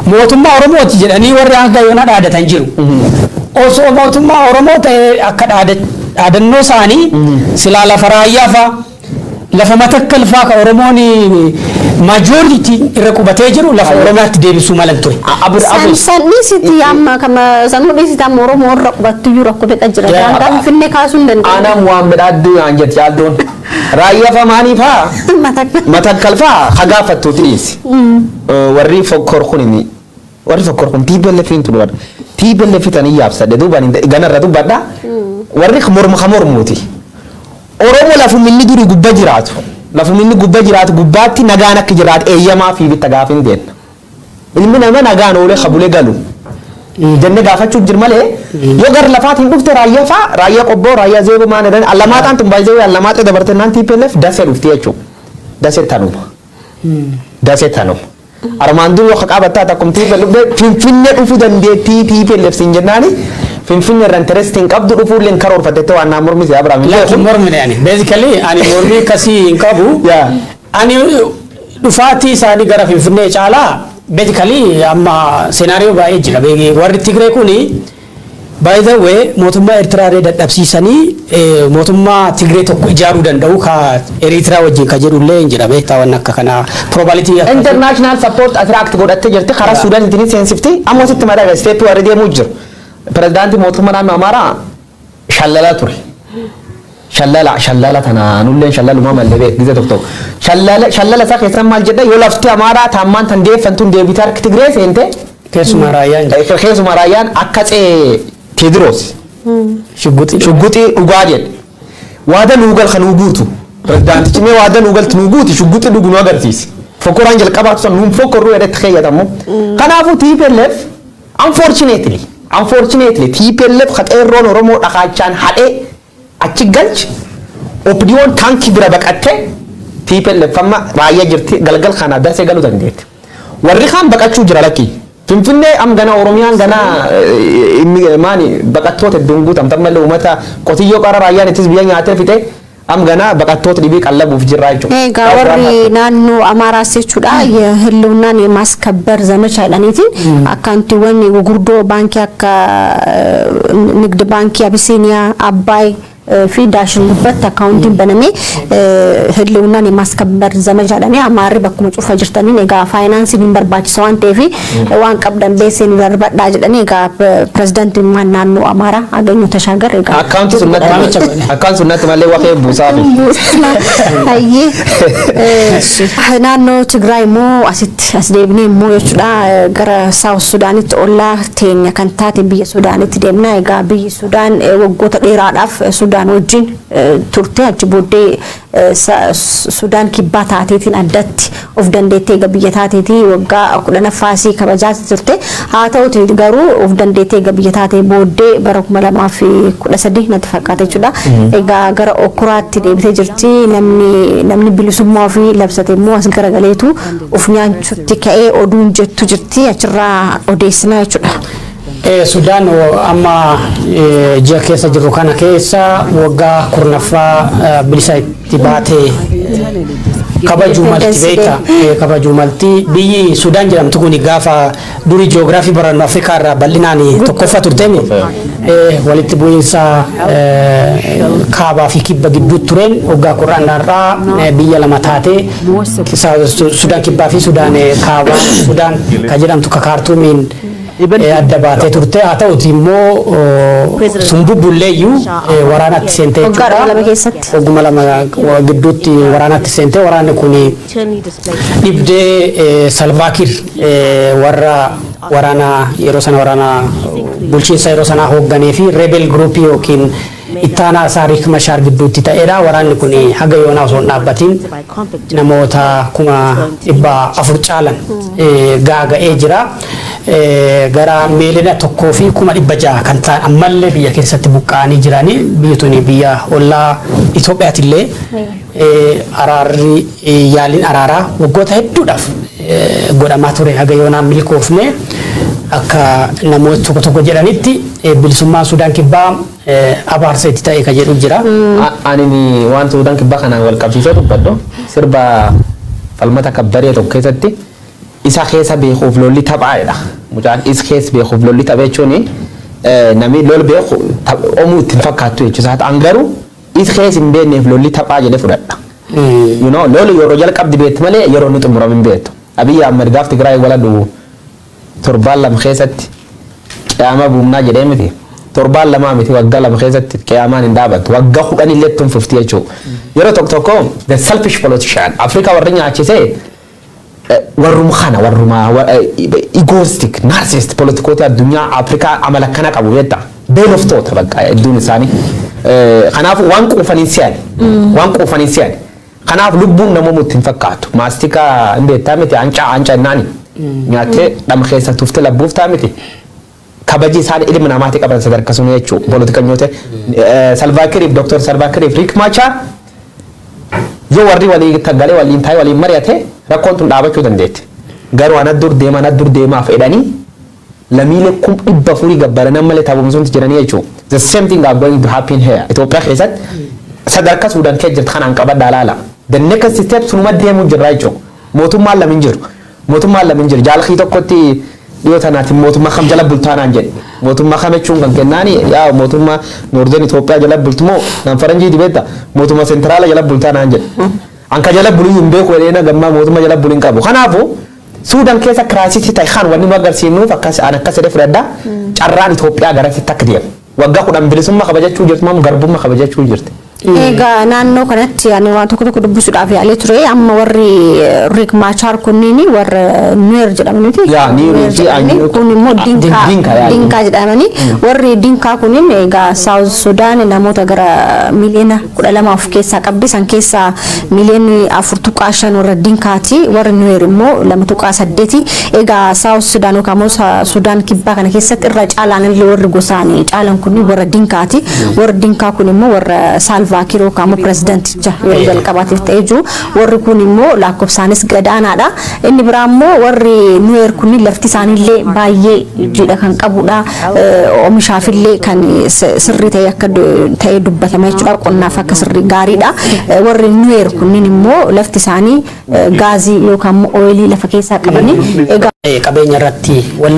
mootummaa Oromooti jedhanii warri hanga yoona dhaadatan jiru. Osoo mootummaa Oromoo ta'ee akka dhaadannoo isaanii silaa lafa Raayyaa fa'a, lafa Matakkal fa'a ka Oromoon majority irra qubatee jiru lafa Oromiyaatti deebisuu malan ture. San san dhiisiti, amma kama sanuu dhiisiti, amma Oromoo irra qubattu iyyuu rakkoo meeqa jira. Daangaa Finfinnee kaasuu hin danda'u. Aanaan waan midhaadduu yaan jette jaaldoon. Raayyaa fa maanii faa Matakkal. Matakkal faa ha gaafattuuti dhiisi. Warri fokkor kun, warri fokkor kun TPLF hin turan. TPLF tanii yaabsadhe duubaan ganarra dubbadha. Warri mormu ka mormuuti. Oromoo lafum inni durii gubba jiraatu. Lafuma inni gubbaa jiraatu gubbaatti nagaan akka jiraatu eeyyamaa fi bitta gaafin deemna. Ilmi namaa nagaan oolee kabulee galu. Jennee gaafachuu jir malee yoo gara lafaatiin dhufte, raayyaa faa, raayyaa Qobboo, raayyaa Zeeboo maan jedhan, Allamaaxaan tun baay'ee Allamaaxee dabarte naan TPLF Dasee dhufti jechuudha. Dasee tanuma. Dasee tanuma. Armaan dur yoo qabattaa takkum TPLF dhufte Finfinnee dhufuu dandeettii TPLF siin jennaani, Finfinnee irra interest hin qabdu, dhufuullee hin karoorfatte waan naan mormise Abrahaam. Laakiin mormine ani. Basically ani mormii akkasii hin qabu. Ani dhufaatii isaanii gara Finfinnee caalaa basically amma scenario baay'ee jira. Warri Tigree kuni, by the way, mootummaa Eertiraa dadhabsiisanii mootummaa Tigree tokko ijaaruu danda'u ka Eertiraa wajjin ka jedhullee hin jira, beektaa, waan akka kanaa probability akkasii. International support attract godhattee jirti, karaa Suudaan ittiin seensifti. Amma asitti madaga step warri deemuu jiru. Pirezidaantii mootummaa naannoo Amaaraa shallalaa ture. Shallala shallala tana nulleen shallalumaa mallee beek gizee tokko tokko. Shallala shallala isaa keessan maal jedha? Yoo lafti Amaaraa taammaan tan deeffantuun deebitee harki Tigree seente, Keessumaa raayyaan jira. Keessumaa raayyaan akka tsee Teediroos Shugguxii. Shugguxii dhugaa jedhe. Waada nuu gal kan nuu guutu. Pirezidaantichi mee waada nuu galti nuu guuti, shugguxii dhugu nu agarsiisi. Fokkoraan jalqabaatu san nuun fokkorruu jedhetti keeyyatamu. Kanaafuu TPLF unfortunately TPLF qaxeerroon Oromoo dhakaachaan hadhee achi galchi, OPDO'n taankii bira baqattee, TPLF amma raayyaa jirti, galgal kana Dasee galuu dandeetti. Warri kaan baqachuu jira lakkii. Finfinnee am gana Oromiyaan gana maani baqattoota hedduun guutamte. Ammallee uummata qotiyyoo qara raayyaan ittis biyya nyaatee fixe, am gana baqattoota dhibii qallabuuf jirra jechuudha. Egaa warri naannoo Amaaraas jechuudha የህልውናን የማስከበር ዘመቻ jedhaniitiin akkaawuntiiwwan gurguddoo baankii akka ንግድ baankii Abisiiniyaa, Abbaay fi Daashin gubbatti akkaawuntiin banamee ህልውናን የማስከበር ዘመቻ jedhanii, Amaarri bakkuma cufa jirtaniin egaa faayinaansiin hin barbaachisa waan ta'eef waan qabdan beesee nu darbadhaa jedhanii, egaa pirezidaantiin naannoo Amaaraa Aganyoo Tashaagar egaa Akkaawunti sunnatti malee waqee buusaafi. Hayyee, naannoo Tigraay immoo asitti as deebinee immoo jechuudha gara South Sudaanitti, ollaa teenya kan taate biyya Sudaanitti deemna. Egaa biyyi Sudaan waggoota dheeraadhaaf Sudaan wajjin turte. Achi booddee Sudaan Kibbaa taateetiin addatti of dandeettee egaa biyya taateetii waggaa 10ffaasii kabajaa turte. Haa ta'uti garuu of dandeettee egaa biyya taatee booddee bara 2013 natti fakkaata jechuudha. Egaa gara okkuraatti deebitee jirti. Namni bilisummaa ofii labsate immoo as garagaleetu of nyaachutti ka'ee oduun jettu jirti, achirraa odeessinaa jechuudha. Sudaan amma ji'a keessa jirru kana keessa waggaa 10ffaa bilisa itti baatee kabajuu malti, beekta, kabajuu malti. Biyyi Sudaan jedhamtu kun gaafa durii jiyoogiraafii barannu Afrikaa irraa bal'inaan tokkoffaa turteemi. Walitti bu'iinsa kaabaa fi kibba gidduu tureen waggaa 10rraa biyya lama taatee, Sudaan Kibbaa fi Sudaan Kaabaa, Sudaan ka jedhamtu ka Kaartuumiin adda baatee turte. Haa ta'uti immoo sun bubbulleeyyuu waraanatti seentee Waggaa 2 keessatti. Wagguma 2 gidduutti waraanatti seentee, waraanni kun dhibdee Salvaakiir warra waraana yeroo sana, waraana bulchiinsa yeroo sanaa hoogganee fi rebel group yookiin ittaanaa isaa Riik Mashaar gidduutti ta'edha. Waraanni kun haga yoonaa osoo hin dhaabbatiin namoota 400,000 caalan gaaga'ee jira. Gara 1,600,000 kan ta'an ammallee biyya keessatti buqqa'anii jiranii. Biyyi tuni biyya ollaa Itoophiyaatillee araarri, yaaliin araaraa waggoota hedduudhaaf godhamaa ture haga yoonaan milkoofne. Akka namoota tokko tokko jedhanitti bilisummaan Sudaan Kibbaa abaarsa itti ta'e ka jedhu jira. Ani waan Suudaan Kibbaa kanaan wal qabsiisee dubbadhu, sirba Falmata Kabbaree tokko keessatti "isa keessa beekuuf lolli taphaadha". Mucaan isa keessa beekuuf lolli tapha jechuun namni lol beeku omuu ittiin fakkaattu jechuudha. An garuu isa keessa hin beekneef lolli taphaa jedhee fudhadha. Lolli yeroo jalqabdi beektu malee yeroo inni xumuramu hin beektu. Abiyyi Ahmad gaaf Tigraay waladhu torbaan 2 keessatti qiyaamaa buumnaa jedhee miti. Torbaan 2 miti, waggaa 2 keessatti qiyaamaan hin dhaabattu. Waggaa 10 illee tun fufti jechuudha. Yeroo tokko tokko the selfish politician Afrikaa warri nyaachisee warruma kana, warruma egoistic narcissist politikoota addunyaa Afrikaa amala akkana qabu beektaa, beeloftoota bakka hedduun isaanii. Kanaafuu waan quufaniin si'an. Waan quufaniin si'an. Kanaaf lubbuun namoota itti hin fakkaatu. Maastikaa hin beektaa miti, anca anca jennaani. Nyaattee dhama keessa tuftee labbuuftaa miti. Kabaji isaan ilma namaati qaban sadarkaa sun jechuudha. Poolitikanyoota Salvaakiriif, Dooktor Salvaakiriif Riik Machaar yoo warri walii galee waliin taa'ee waliin mari'ate, rakkoon tun dhaabachuu dandeetti. Garuu ana dur deema, ana dur deemaaf jedhanii lammiilee 400,000 gabbaran malee taabomsuutti jiranii jechuudha. The same thing are going to happen here. Itoophiyaa keessatti sadarkaa Suudaan keessa jirtu kanaan qabadhaa laala. The next step sunuma deemuu jirra jechuudha. Mootummaan lama hin jiru. Mootummaan lama hin jiru. Jaalkii tokkotti dhiyoo tanaatiin mootummaa kam jala bultaanaan jedhe. Mootummaa kam jechuun kan kennaani, yaa mootummaa Northern Itoophiyaa jala bultu moo nan faranjii dibeetta mootummaa central jala bultaanaan jedhe. Anka jala buluu hin beeku jedhee, gammaa mootummaa jala buluu hin qabu. Kanaafuu Suudaan keessa crisis ta'e kan wanni nu agarsiifnuuf akkas an akkas jedhee fudhadhaa, carraan Itoophiyaa garasitti akka deemu. Waggaa 10 bilisummaa kabajachuu jirti moo garbummaa kabajachuu jirti? Egaa naannoo kanatti ani waan tokko tokko dubbisuudhaaf yaalee ture. Amma warri Riik Maachaar kunniin warra Nuer jedhamaniiti. Yaa, Nuer fi Kun immoo Dinkaa. Dinkaa, yaa. Dinkaa jedhamanii. Warri Dinkaa kunniin egaa South Sudan namoota gara miliyoona 12 of keessaa qabdi. San keessaa miliyoonni 4.5 warra Dinkaati. Warri Nuer immoo 2.8. Egaa South Sudan yookaan immoo Sudaan Kibbaa kana keessatti irra caalaan illee warri gosaan caalan kunniin warra Dinkaati. Warri Dinkaa kun immoo warra Saalvaakiir yookaan immoo pirezidanticha yeroo jalqabaatiif ta'ee jiru. Warri kun immoo lakkoofsaanis gadaanaadha. Inni biraa immoo warri Nuweer kunniin lafti isaaniillee baay'ee jiidha kan qabudha. Oomishaafillee kan sirrii ta'e akka ta'e dubbatama jechuudha. Qonnaaf akka sirrii gaariidha. Warri Nuweer kunniin immoo lafti isaanii gaazii yookaan immoo oil lafa keessaa qabani. Egaa Qabeenya irratti wal